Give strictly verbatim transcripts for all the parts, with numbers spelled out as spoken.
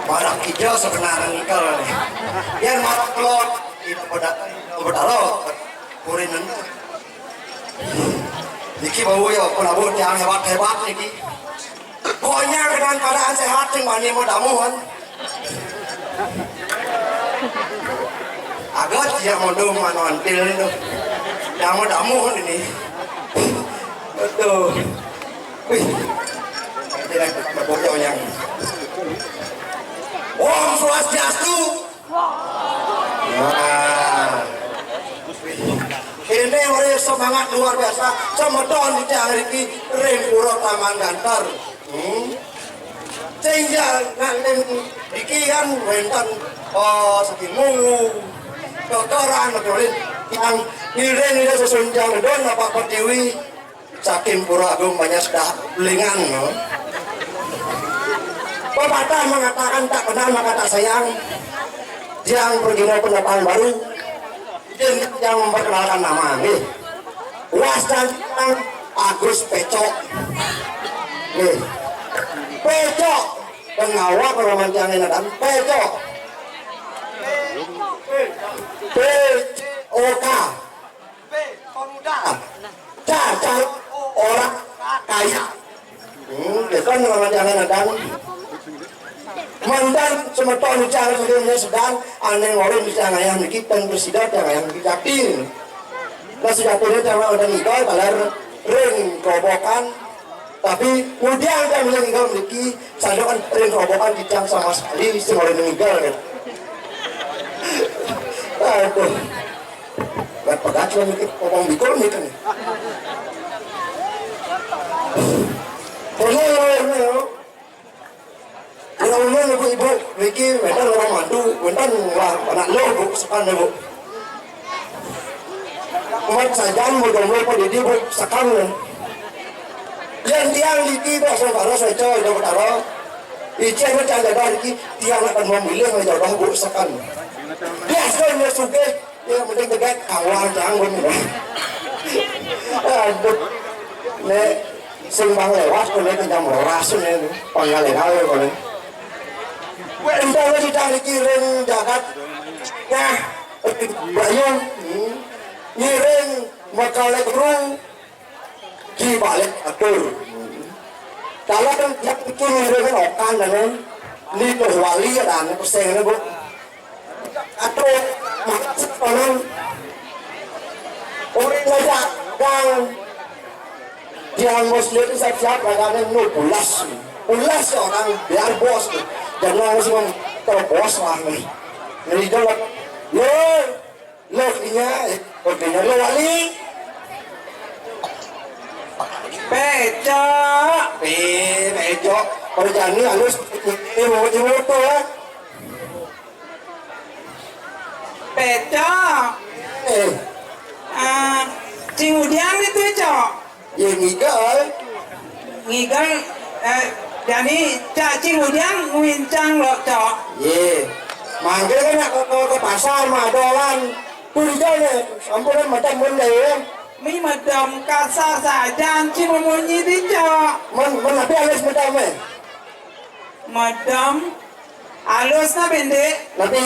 Marak ijo sebenarnya nih kalau nih. Biar marak telur, itu pada, pada lo, kurin nanti. Niki bau ya, pun abu tiang hebat-hebat niki. Pokoknya dengan keadaan sehat, sing wani mau damuhan. Agak dia mau dong, mau antil itu. Yang mau damuhan ini. Betul. Wih. Tidak, tidak bocor yang. Om Swastiastu. Nah. Ini mari semangat luar biasa. Semeton di tiang riki ring pura Taman Gantar. Hmm. Sehingga nganten iki kan wenten, oh, saking Mungu, Kekeran, Medorin, yang ngiring ida sesunjang don Bapak Pertiwi, saking Pura Agung banyak sudah belingan, no. Pepatah mengatakan tak kenal maka tak sayang. Yang pergi mau pendatang baru, yang memperkenalkan nama, nih. Wastan Agus Pecok. Nih. Pecok. Pengawal kalau mantiangin ada Pecok. P O K. P, pemuda. Ca, ca, orang kaya. Hmm, ya kan, orang jangan ada. Mantan semeton ucang sebenarnya sedang aneh orang bisa ngayah niki pen presiden yang ngayah niki yakin. Nah, sejatinya jangan ada ngigal, kalar ring robokan. Tapi kemudian kan yang ngigal niki, sadar kan ring robokan tidak sama sekali, sing orang ngigal kan. Aduh. Pegat-pegat lah niki, ngomong bikul niki nih. Pernah ya, ya, ya. Kalau umum ibu-ibu, niki, wenten orang mantu, wenten lah, anak lo, bu, sekan, bu. Umat sajan, mau jomblo, apa jadi, bu, sekan, ya. Yang tiang niki, bu, saudara, saya coy, udah bertaruh. Icen, macam jadah, niki, tiang akan memilih, jodoh, bu, sekan. Biasa, ya, sugih. Ya, penting tegak kawan tanggung. Aduh. Nek sing bang lewat kene kenyang meras ne. Panggalih gawe kene. Wek entah wis ditarik kiring jagat. Nah, Bayu. Hmm. Ngiring makale guru. Di balik atur. Kalau kan dia pikir ngiring okan dan ini tuh wali ya dan peseng ini, Bu. Aduh, maksud orang, orang ngajak gang. Yang muslim siap-siap, kadang nu pulas. Pulas orang biar bos. Jangan langsung terbos lah. Jadi, jangan. Yo, lo dinya, eh, lo dinya, lo wali. Pecok. Eh, pecok. Kerjaan ini halus. Ini mau jemput tuh, ya. Pecok. Eh. Ah, Cing Udiang itu, Cok. Ya, ngigal. Ngigal, eh, jadi, Cak Cing Udiang nguincang lo, Cok. Ye. Mangke kan nak ke, ke, ke pasar, mah dolan. Tuh di jalan, ya. Ampunan macam benda, ya. Mi medem kasar saja, Cing memunyi di, Cok. Men, men, tapi halus medem, eh. Medem. Halus na, Bende? Tapi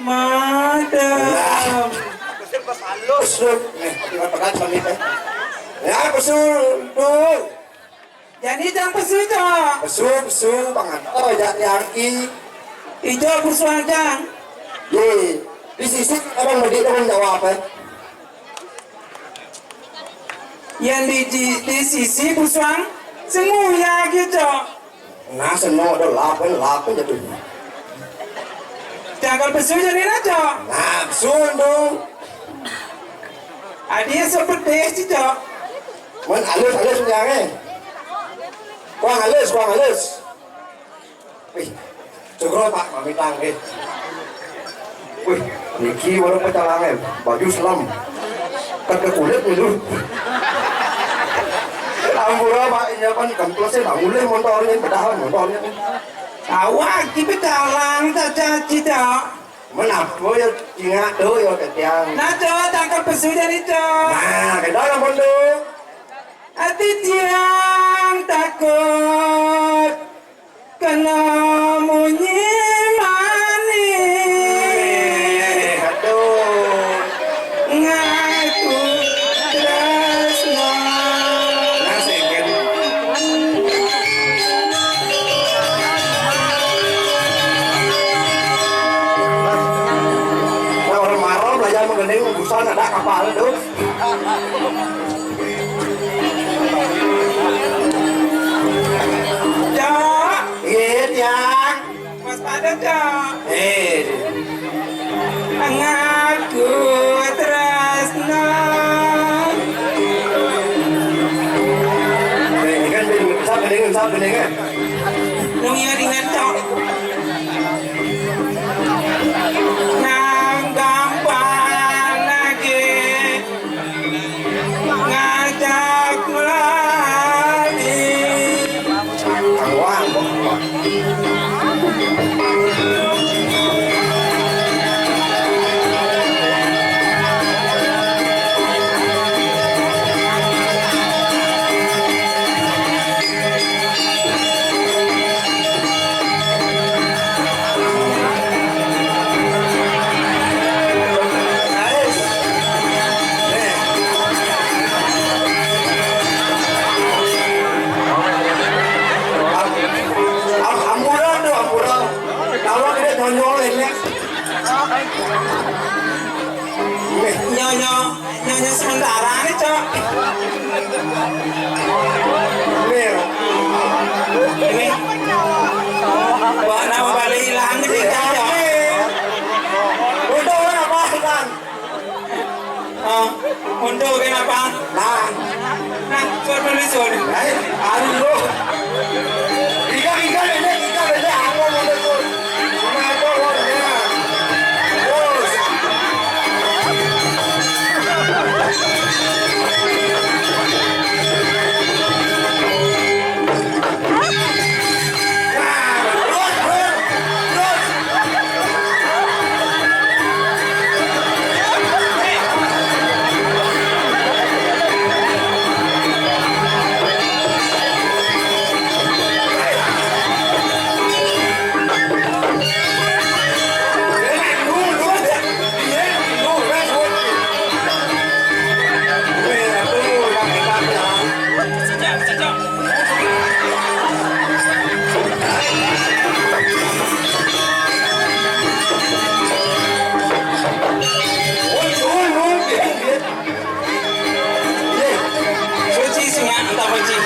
medem. Lah. Halus, Dut. Nih, tapi pegat kami, teh. Ya, pesu, Dut. Jadi jang pesu, Cok. Pesu, pesu, pangan. Oh, ya, yang i. Ijo pesu aja. Ye, di sisi orang bedi orang jawab, eh. Yang di, di, di sisi pesuang, semu ya gitu. Nah, seno ada lapan, lapan jatuh. Jangan pesu jadi aja. Nah, pesu dong. Adia seperti sih, Cok. Men halus, halus, jangan. Kuang halus, kuang halus. Wih, syukur, Pak, pamitan, eh. Wih, niki baru pecalangan, baju selam. Kata kulit nih, lu. Ampura, Pak, ini apa nih, kempes sih, bangun deh motornya, pedahan motornya. Awak, kita calang, tak caci, tak. Menapa ya, ingat tuh ya, ketiang. Nah, Cok, tangkap pesu jadi, Cok. Nah, kita orang pondok. Hati tiang takut kena Munyi manis. Aduh. Ngaku tresno. Nah, seket. Nah, orang marah belajar menggending urusan ada kapal tuh. Cok. Iya, Tiang. Waspada, Cok. Eh. Ngaku tresno. Eh, ini kan dia sapa nih, sapa nih kan? Nung ingat-ingat, Cok. Nang gampang lagi. Ngajak lali. Wah, wah, wah. Am-, amburan tuh, amburan. Kalau tidak nyonyol ini. Nyonyo, nyonyo sementara nih, Cok. Ini. Wah, nama balik hilang nih, Cok. Udah, udah, apa, Bang? Ah, untuk kenapa? Nah. Nah, suruh dulu, suruh. Ayo, ayo. Tiga, tiga, ini, tiga, ini, aku mau dulu. Sama apa, Bang? Ya. Terus. Suci sing ya, entah suci.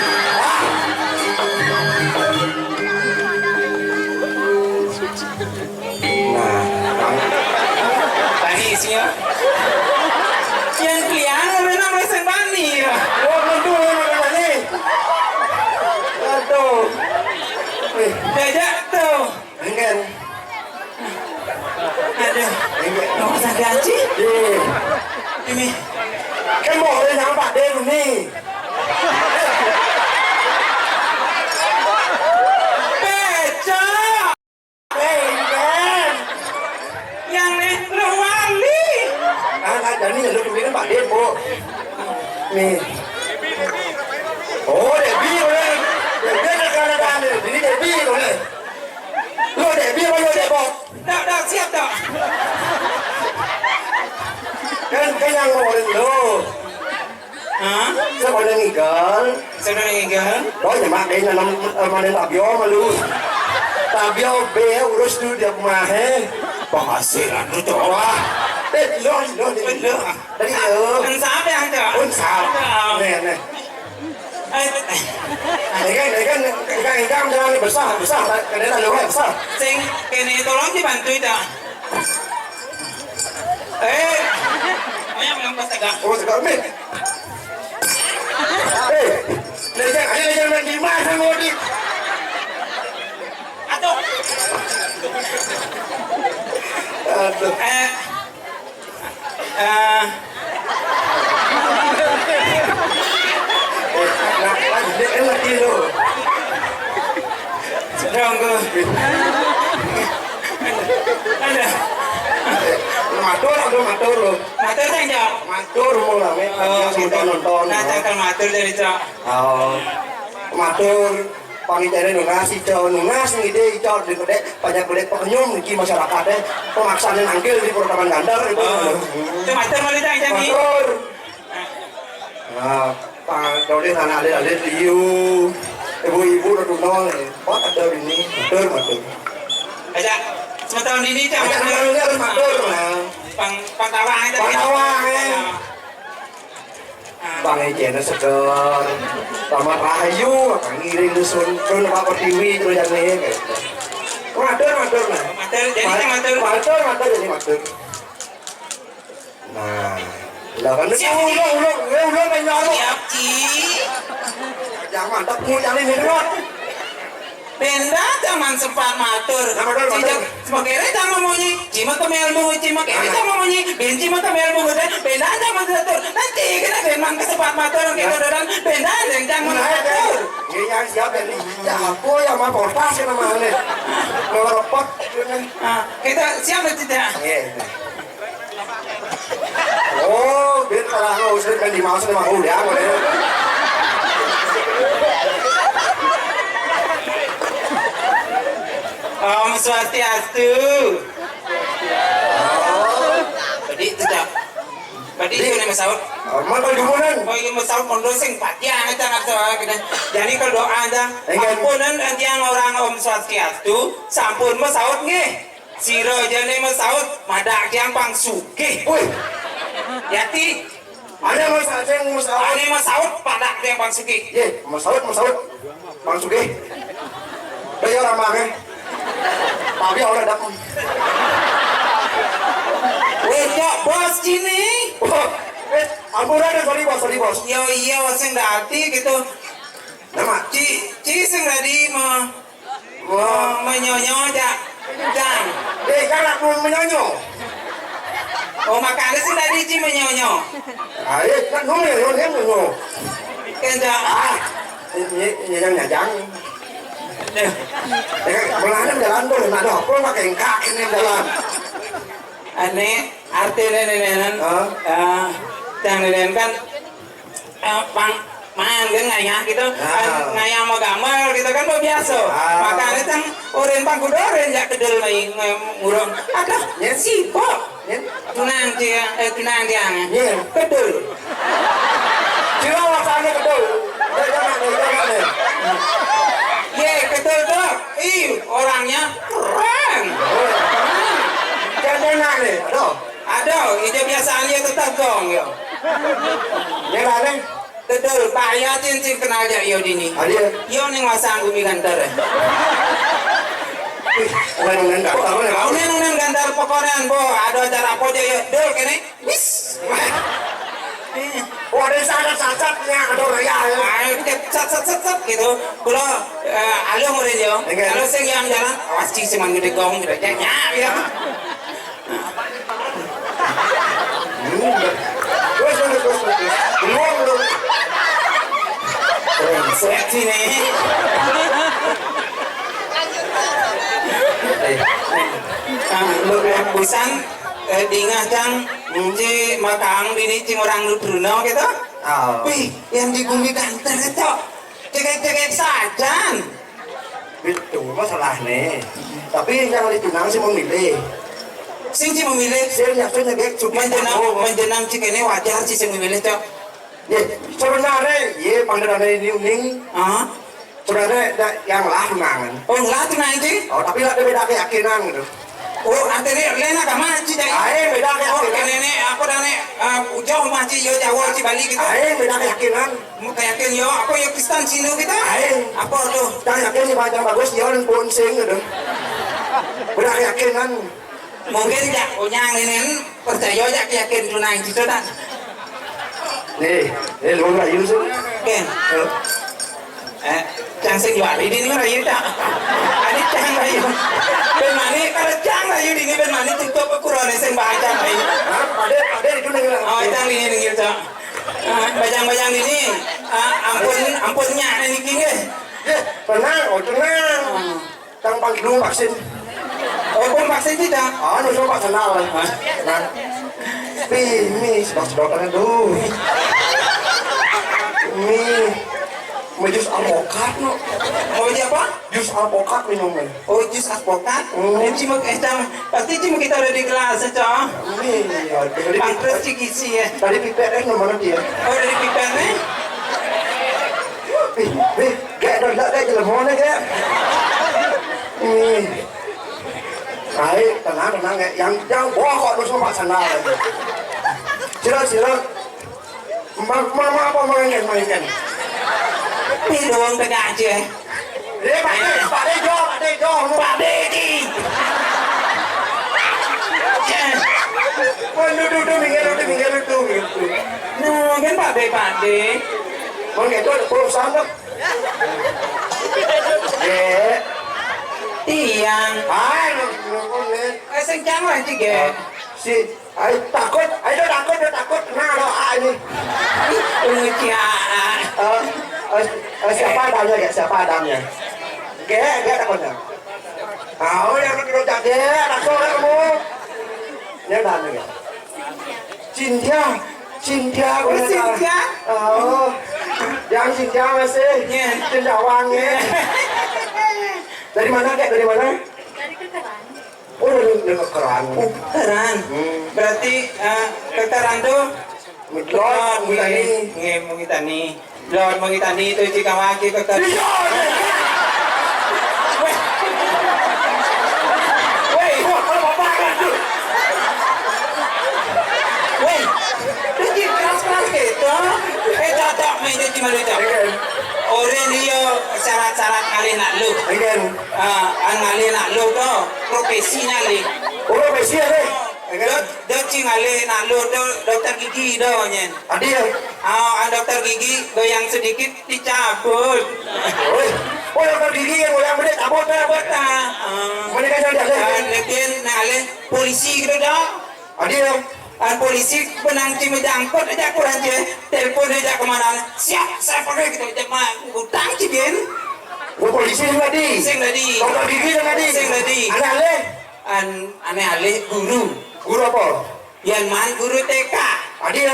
Nah, tadi isinya. Yang kalian orang nak masang bani ya. Oh, betul, orang bani. Aduh. Eh. Diajak tuh. Enggak. Aduh. Enggak. Mau sakit hati? Iya. Ini. Kan boleh nampak dia ni. Becak. Bengkel. Yang nih, lu wali. Ah, nggak jadi, lu kemudian Pak Demo. Nih. Oh, Debi, boleh. Debi ada kerana ada. Ini Debi, boleh. Lu Debi apa lu Debot? Dah, dah, siap dah. Kan, kan yang ngomongin lu. Hah? Siapa yang ngigal? Siapa yang ngigal? Oh, nyemak deh, nanam, eh, manen tabio malu. Tabio be urus dulu dia kumahe. Penghasilan tu, Cok. Wah. Eh, lo, lo, lo. Lo. Tadi lo. Ensap ya, Cok? Ensap. Ensap. Nih, nih. Eh. Ini kan, ini kan, ini kan, ini kan jangan besar, besar. Kena tak lo, besar. Sing, kene tolong dibantu, Cok. Eh. Ayo, yang pas tegak. Oh, tegak, Min. Eh, lejang, ayo lejang main di mana, Ngodi? Aduh. Aduh. Eh. Eh. Nah, lagi dia lagi lo. Sedang ke. Ada. Matur, aduh, matur lo. Matur kan, Cok? Matur mau lah, weh. Oh, nonton, gitu. Nonton. Nah, cakal matur dari, Cok. Oh. Matur. Pangicene nunas, ijo nunas, ngide ijo di gede, banyak gede pekenyum iki masyarakat e. Pemaksane nangkil di Purworejo Gandar itu. Oh. Itu matur malah, Cang, Cang, iki. Matur. Nah, Pak Doli, anak alit-alit liu. Ibu-ibu udah tunol. Oh, ada ini. Matur, matur. Aja, semeton ini, Cang. Aja, matur, matur, nah. Pang, pang tawang aja. Pang tawang, eh. Nah. Pang ejene seger. Paman rahayu, ngiring dusun, sun Pak Pertiwi, terus jane, gitu. Matur, matur, nah. Matur, jadi, Cang, matur. Matur, matur, jadi matur. Nah, lah kan siap, ulo, ulo, ulo, ulo, ulo, ulo, ulo. Siap, Ci. Jangan mantap, pungut yang ini, Rot. Benda zaman sempat matur. Nah, matur, matur. Ci, jang, semekere jangan memunyi. Ci mah kemel bungut, Ci mah kere jangan memunyi. Ben Ci mah kemel bungut, eh. Benda zaman matur. Nanti kena ben mang kesempat matur, kita doran. Benda jangan matur. Iya, iya, siap, ya. Ya, apa ya, mah, portas, ya, namanya. Mau repot, gitu, kan. Ah, kita siap, tidak? Iya, iya. Oh, biar kalau nggak usah kan dimaksud emang udah, boleh. Om Swastiastu. Oh. Tadi itu, Cak. Tadi itu nih, Mas Saud. Oh, mana kalau dumunan? Oh, iya, Mas Saud, mondok sing pati aja, Cak, atau gini. Jadi kalau doa aja, enggak. Ampunan, yang orang Om Swastiastu, sampun Mas Saud nggih. Sira jane Mas Saud, madak tiang pang sugih. Wih. Yati. Ane Mas Saud, Mas Saud. Ane Mas Saud, madak tiang pang sugih. Ye, Mas Saud, Mas Saud. Pang sugih. Udah ya, orang makan. Tapi orang datang. Weh, Cok, bos sini. Oh, eh, ampun, ada, sorry, bos, sorry, bos. Yo, iya, sing dadi gitu. Nama? Ci, Ci sing dadi mah. Oh, menyonyo, Cak. Cang. Eh, kan aku menyonyo. Oh, makanya sih tadi Ci menyonyo. Ah, iya, kan lu menyonyo, dia menyonyo. Kan, Cak. Ah, ini, ini yang nyajang. Eh, eh, belakangnya jalan tuh, nah, ada apa pakai engkak ini jalan. Ane, artine nenenan, hah? Eh, yang nenen kan, eh, pang, main kan ngayah gitu, ah, kan ngayah mau gambar gitu kan, mau biasa. Ah. Makanya kan orang pang kudu orang jak kedel mai, mai ngurung. Ada, ya, sibuk. Ya. Tunang dia, eh, tunang dia. Ya. Kedel. Sira rasane kedel. Ya, jangan, ya, jangan, ya. Ye, kedel tuh. Ih, orangnya keren. Jangan enak nih. Aduh. Aduh, ija biasane tetep gong, yo. Ngerane? Betul, Pak Yatin sing kenal jak yo dini. Adia. Yo ning masang bumi gantar. Wih, orang nendang, orang nendang. Kau ning nang gantar pokonan, bo, ada acara apa aja yo, dul kene. Wis. Oh, ada sacat-sacatnya, ada raya ya. Ah, itu sat, sat, sat, sat gitu. Kalau, eh, aluh murid yo. Enggak. Kalau sing yang jalan, awas Ci, sing gede gong gitu. Ya, ya, ya. Hmm. Terus, terus, terus, terus. Belum, belum. Brengsek sini. Eh, ah, lu yang busan, eh, dingah, Cang, Ci makang dini, Ci orang Ludruno gitu. Ah. Wih, yang di bumi kantor itu. Cekek-cekek sajan. Itu masalahnya. Tapi yang ditunang sih memilih. Sing Ci memilih. Sing nyakso nyegek cuma menjenang, oh, menjenang Ci kene wajar Ci sing memilih, Cok. Ya, sebenarnya, ya, pandangannya ini uning. Ah? Sebenarnya da, yang lah tunangan. Oh, lah tunangan Ci? Oh, tapi lah ada beda keyakinan gitu. Oh, artinya lain agama Ci, Cak? Ae, beda keyakinan. Oh, kene ne, apa dah ne, eh, jauh mah Ci, yo Jawa, Ci Bali gitu. Ae, beda keyakinan. Mau keyakinan yo, apa yo Kristen Cina gitu? Ae. Apa tuh? Cang yakin sih macam bagus, yo, dan pun sing gitu. Beda keyakinan. Mungkin jak punya ini percaya jak yakin tunang gitu dah. Nih, ini lu rayu sih. Oke. Eh, Cang sing juari dini rayu dah. Adi Cang rayu. Ben mani, kalau Cang rayu dini ben mani tutup kurone sing baca rayu. Hah? Pade, pade itu nih. Oh, Cang ini gitu. Ah, bajang-bajang ini, ah, ampun, ampunnya ini kini. Ya, tenang, oh, tenang. Hmm. Tang pang belum vaksin. Oh, belum vaksin kita? Anu, coba kenal. Hah? Nah. Pi, mi, sebab dokternya dulu. Mi. Mau jus alpokat, no. Mau jus apa? Jus alpokat minumnya. Oh, jus alpokat? Hmm. Ini cuma, eh, cang, pasti cuma kita udah di gelas, cang. Ini, ya, jadi Bang Terus cik isi ya. Dari pipet, eh, nomor dia. Oh, dari pipet, eh? Ih, ih, kayak ada, kayak jelek mana, kayak. Nih. Baik, tenang, tenang, kayak. Yang, yang bawa kok terus sama sana. Sila, sila. Ma-, mama apa makan, makan? Ini doang tegak aja. Eh, Pak De, Pak De, jom, Pak De, jom. Pak De, Ki. Waduh, duh, duh, minggir, duh, minggir, duh, minggir, duh. Nah, kan Pak De, Pak De. Mau gitu, ada perusahaan, tuh. Ge. Tiang. Ah, lu, lu, lu, nih. Eh, sing cang lah, Ci, ge. Si Ai, takut, ai, dah takut, dah takut. Nah, doa ini. Ih, lucu, ah. Eh, eh, eh, siapa adanya, ya? Siapa adanya? Ge, ge, takutnya. Tahu yang lu kerja, ge, takut kamu. Ini adanya, ya. Cynthia, Cynthia, oh, ternyata. Cynthia? Oh, yang Cynthia masih. Iya. Cynthia Wang, ya. Iya. Dari mana, Kak? Dari mana? Dari Kekeran. Oh, dari, dari Kekeran. Oh, Kekeran. Hmm. Berarti, eh, Kekeran tuh Lor, Mengitani. Nggih, Mengitani. Lor, Mengitani itu jika lagi Kekeran. Iya, iya. Weh. Weh. Wah, kalau bapak kan tuh. Weh. Itu keras-keras gitu. Eh, cocok, main itu cuma lucu. Iya. Orang dia syarat-syarat kali nak lu. Iya. Ah, an ngalih nak lu tu, profesi ngalih. Oh, profesi ngalih. Dot, dot si ngalih nak lu tu dokter gigi dah nyen. Adil. Ah, an dokter gigi goyang sedikit dicabut. Oi. Oh, dokter gigi yang goyang bedik cabut dah. Cabut dah. Ah. Mana kan ada? Ah, lekin nak ngalih polisi gitu dah. Adil. An polisi benang cuma jangkut aja kurang je. Telepon aja kemana? Siap, saya pakai gitu aja mah utang cibin. Oh, polisi yang tadi. Sing tadi. Dokter gigi yang tadi. Sing tadi. Aneh alih. An, aneh alih guru. Guru apa? Yan man guru T K. Adil.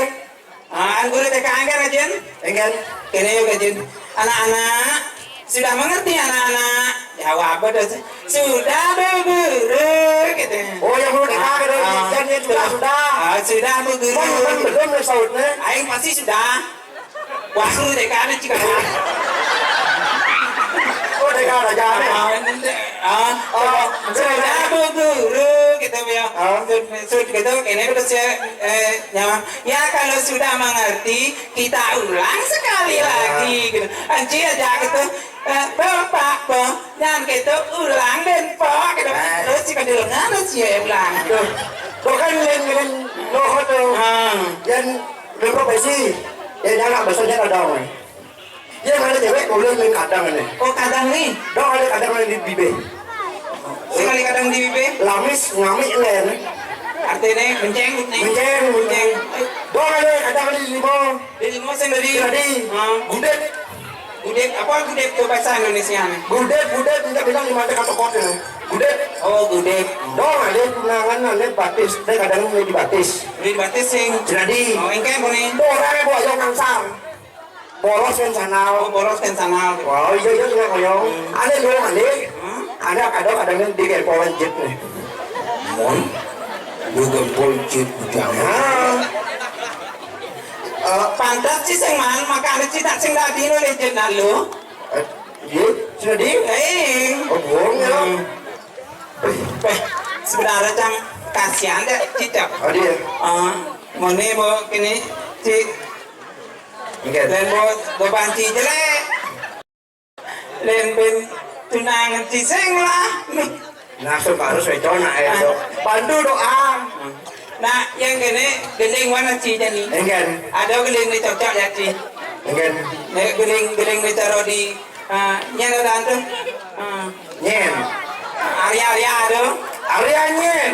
Ah, an guru T K anggar ajen. Enggan. Kene yuk ajen. Anak-anak, sudah mengerti anak-anak? Jawab apa dah? Sudah, Bu Guru, gitu. Oh, yang guru T K, ah, gitu. Ah. Yang dia sudah, sudah. Ah, sudah, Bu Guru. Kan, kan belum, ya, sautnya. Aing pasti sudah. Wah, suruh T K nih, cik, ah. Oh, T K ada jalan. Ah, ini, ah, oh, sudah, Bu Guru, gitu, ya. Ah. Sudah, sudah, gitu, ini terus ya, eh, nyaman. Ya, kalau sudah mengerti, kita ulang sekali lagi, gitu. Anci aja, gitu. Eh, Bapak, Po, jangan gitu, ulang, den, Po, gitu. Eh. Terus, jika diulang, terus ya ulang. Tuh, tuh kan, lain, lain, loho, tuh. Ah. Yang Udah profesi. Ya, jangan bahasanya kadang, eh. Dia ngalih cewek, boleh main kadang, eh. Oh, kadang nih. Dong, ada kadang, eh, di bibir. Sing ngalih kadang di bibir? Lamis, ngamik, ler. Artinya, benceng, nih. Benceng, benceng. Dong, ada kadang di limo. Di limo, sing tadi. Tadi. Ah. Gudet. Gudet, apa gudet ke bahasa Indonesia nih? Gudet, gudet, minta bilang di mata kata kota. Gudet. Oh, gudet. Dong, ada tunangan, ada batis. Ada kadang di batis. Di batis sing. Jadi. Oh, engke apa nih? Orang yang bawa yang nangsar. Bolos kan sanal. Oh, bolos kan sanal. Wah, iya, iya, iya, koyong. Hmm. Ada dong, ada. Hmm? Ada, ada, kadang di gempol jit nih. Mon, lu gempol jit, jangan. Nah. Eh, pantas sih sing man, makanya sih tak sing tadi lo legend lo. Eh, iya, sudah di? Eh. Oh, bohong ya. Hmm. Eh, sebenarnya cang kasihan deh, cicak. Oh, dia. Ah, mone mau kini, ci. Oke. Dan mau, mau banci jelek. Lembeng tunangan ciseng lah. Langsung harus wecona ya, Dok. Bantu doa. Nah, yang gini, gending mana ci jadi? Enggak. Ada gending ni cocok ya, ci. Enggak. Nek gending, gending ni taruh di, ah, nyen ada tu. Ah. Nyen. Arya, Arya ada. Arya nyen.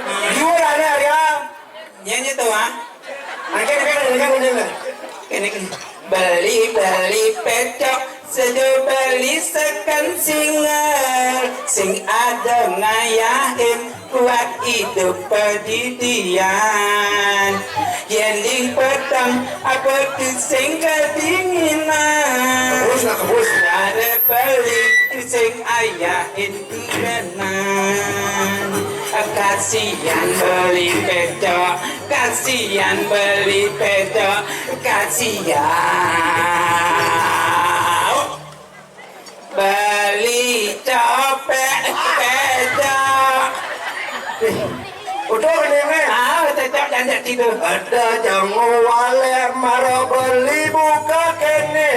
Ah. Liur ada Arya. Nyen itu, ah. Oke, oke, oke, oke, oke. Ini, ini. Beli, beli pecok. Sedo beli second single sing ado ngayahin buat idup pedidian. Yen ding peteng apa tu sing kedinginan. Kebus nak kebus. Ada beli sing ayahin kurenan. Kasihan beli pecok, kasihan beli pecok, kasihan. Beli copek pecok. Udah ni meh. Ah, cocok janjak tidur. Ada jamu wale maro beli buka kene.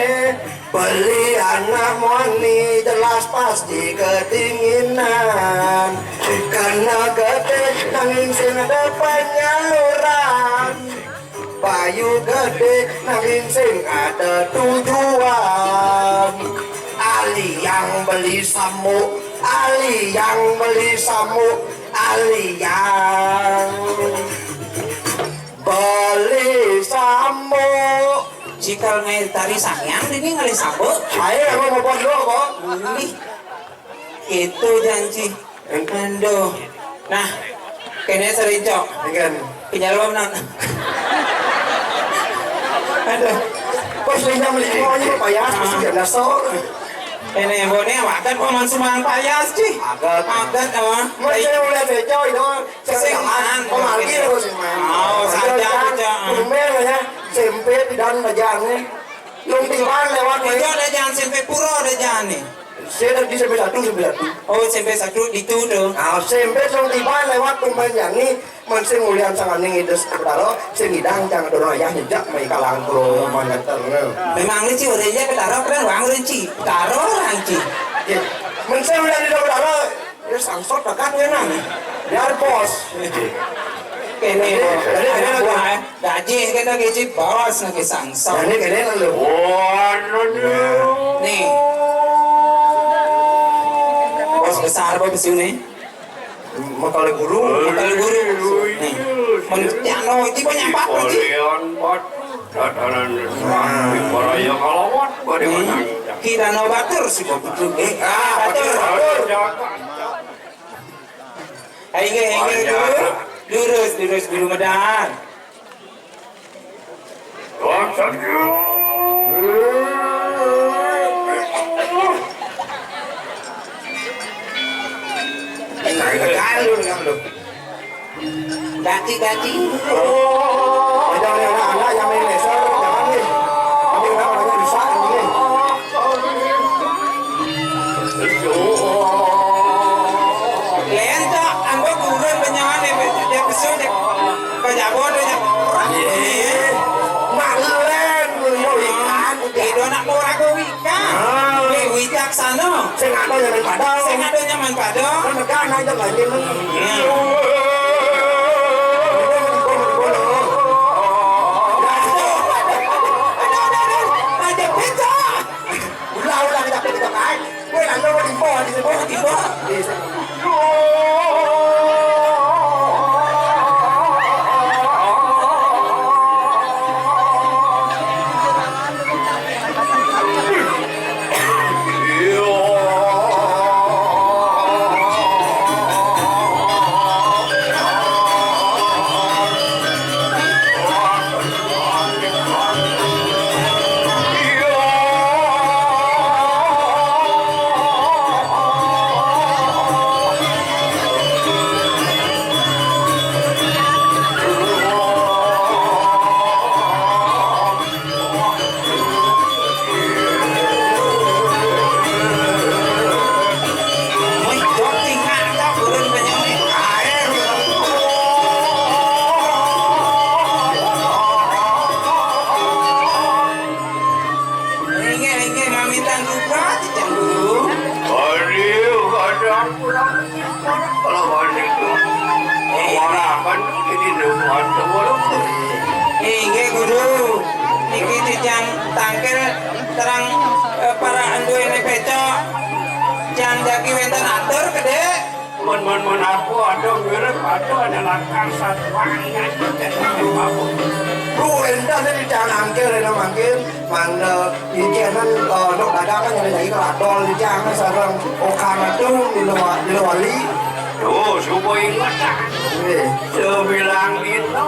Beli anak moni jelas pasti kedinginan. Kena gede nanging sing ada penyaluran. Payu gede nanging sing ada tujuan. Ali yang beli samuk, ali yang beli samuk, ali yang beli samuk. Cikal ngair tari sangyang ini ngalih samuk. Ayo, aku mau buat dulu, kok. Ih, itu janji. Aduh. Nah, kene serincok. Dengan penyalom nan. Aduh. Pas dia nyamlih mau ini payah, terus dia nasor. Ini bone wakat paman sumang payas, Ci. Agat. Agat, apa? Mau saya udah bejo itu. Sing man. Pemargi terus sing man. Oh, saja, saja. Tumben ya, sempe pidan bajane. Lung tiban lewat. Iya, ada jangan sempe pura, ada jangan nih. Saya tadi sampai satu, sampai satu. Oh, sampai satu di tu tu. Ah, sampai song tiba lewat pemain yang ni, men sing mulian sanganing ides Betara, sing idang jang dorong ayah nyejak mai kalang kro manatan. Memang ni ci udah je Betara keren wang rin ci. Betara orang ci. Ya, men sing mulian di Betara, ya sangsot tekan ya nang. Biar bos. Kene, jadi, jadi, anak buah, eh. Gaji kena gaji bos lagi sangsot. Jadi kene lu. Waduh. Nih. Bos besar, bos besar nih. Makale guru. Makale guru. Nih. Menjano itu banyak empat berarti. Kalian buat tatanan. Nah. Para yang kalawat, bagaimana? Kita no batur sih, batur. Eh, ah, batur, batur. Batur. Inggih, inggih, guru. Lurus, lurus, guru medal. Dati, dati. Jangan yang anak-anak yang main laser, jangan nih. Nanti orang banyak bisa ini. Lento, anggo gurun penyawan dek, dek besu, dek, kejabon, dek. Iya. Mak lu, Len, lu, lu, ikan, udah. Ido nak murah gue wikan. Ah. Nih, wicaksana. Sing ada nyaman pada. Sing ada nyaman pada. Kan mereka anak itu lagi, lu. Iya. Aduh, aduh, aduh, aduh. Aja pecah. Ulah, ulah, kita, kita, kita, ai. Kowe lak nang timbo, di timbo, timbo. Inggih, inggih, mamitang rupati, Cang Guru. Aduh, ada ampun, ampun, ampun, kalau ada itu. Warakan dulu di depan, walaupun. Inggih, Guru. Niki titiang tangkil terang, eh, para anduwene pecok. Cang jagi wenten atur, Gede. Mun, mun, mun aku ada mirip, ada ada lakar satuan, ya, ya, ya, ya. Lu endah tadi jangan angkir, enak mangkir, mana ikan, eh, dok dagangan ada lagi kalau adol di jangan sarang okana tuh di luar, di luar li. Tuh, subuh ingat, ah. Eh. Sebilang itu.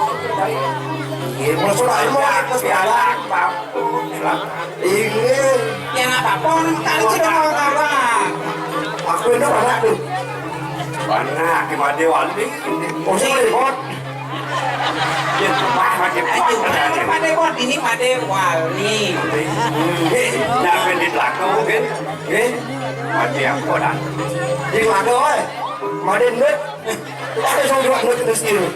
Iya, maksud aku, ya, maksud ya, aku. Apa-apa. Inggih. Ya, nggak apa-apa, orang Betawi sudah mau kalah. Aku itu anak tuh. Mana, di Made Wali. Oh, saya Made Bot. Ya, rumah Made Bot. Ayo, bukan Made Bot, ini Made Wali. Eh, jangan di belakang, mungkin. Eh, Made apa, dah? Di belakang, eh. Made Nut. Ada sama dua Nut itu sendiri.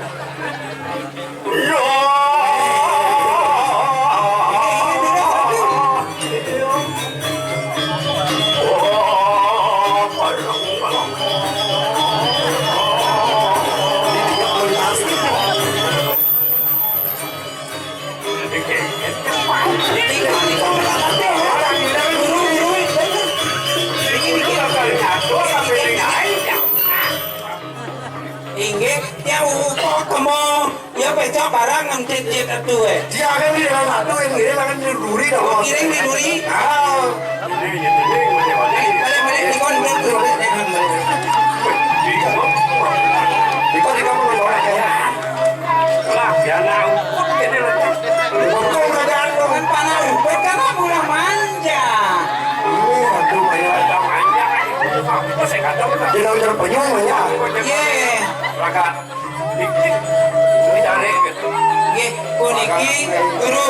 Inggih, ya upo kemo. Ya becak barang ngentit-ntit atuh, eh. Dia kan di dalam satu yang ini kan di duri dah, Bos. Kiring di duri. Ah. Balik, balik, di kon, balik, balik, balik. Di kon, di kon, di kon. Lah, ya, nah, umput ini lah. Umput udah gantung. Kan panah umput, kan aku udah manja. Ini, aduh, banyak. Udah manja, kan. Apa saya kata, udah. Dia udah penyung, ya. Iya. Raga. Niki, niki jare gitu. Nggih, puniki guru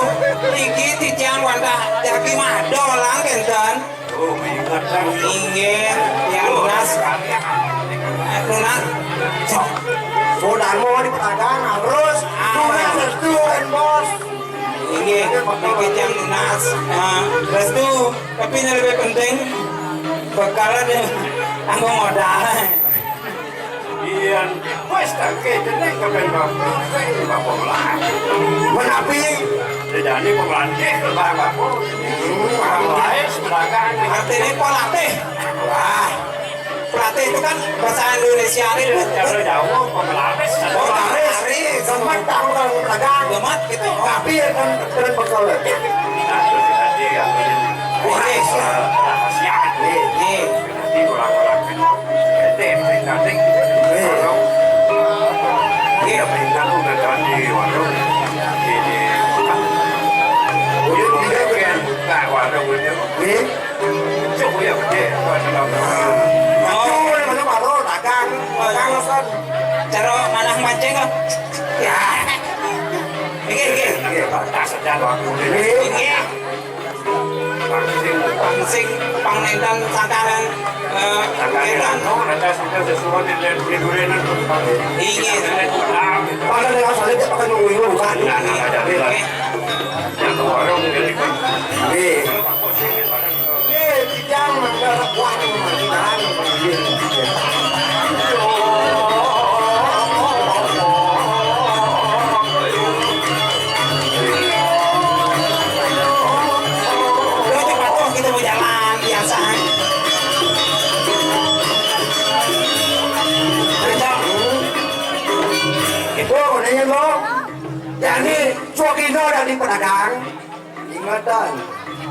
niki titiang wantah jagi madol lan kenten. Oh, ingat kan. Inggih, tiang nunas. Nunas. Sok. Sudarmo di pedagang, terus. Ah. Nunas restu kan, Bos. Inggih, niki tiang nunas. Ah, restu, tapi yang lebih penting bekalnya anggo modal. Yen wis tangke jeneng kepen bapak, bapak melatih. Menapi? Jadi pelatih, bapak. Orang lain, silakan. Artinya pelatih. Wah, pelatih itu kan bahasa Indonesia itu. Cara Jawa, pelatih. Pelatih. Gemat, tahu kalau pedagang. Gemat gitu. Tapi ya kan, keren bekal. Nah, terus tadi yang ini. Wah, iya. Rahasia. Iya, iya. Jadi orang-orang itu, eh, deh, penting, penting. Iya. Iya, penting, udah tadi, waduh. Ini, apa? Udah, udah, kan? Nah, waduh, udah. Iya. Cuk, ya, gede. Waduh, waduh. Oh. Cuk, mana baru dagang, dagang, San. Cara manah mancing, ah. Ya. Iya, iya. Iya, tak sedang waktu ini. Iya. Pangsing, pangsing, pang nénten santaran, eh, nénten. Inggih. Pakai dengan salib, pakai nunggu-nunggu, kan? Nah, nah, ada lagi. Yang ke warung, jadi kan. Inggih. Inggih, kijang, mangga, buah, mangga. Udah, cepat, oh, kita mau jalan, biasa. Ayo, Cok. Itu, udah ya, Bang. Jadi, suak ino dari pedagang. Ingatan.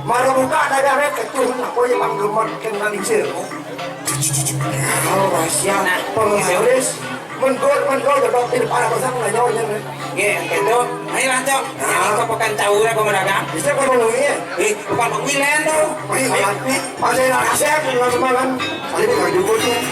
Mara buka dagange kecuh, aku ya pang gemet kena lingsir. Tahu rahasia. Nah, penglaris. Mendol, mendol, dodok, tidak parah pasang, nggak nyawa, nyawa. Nggih, gitu. Ayo lah, Cok. Nah. Ini ke pekan caur apa, Maraga? Bisa, Pak, ngomongnya. Eh, bukan pemilihan, tuh. Ayo, ayo. Masih rahasia, teman-teman. Tadi bukan jukutnya.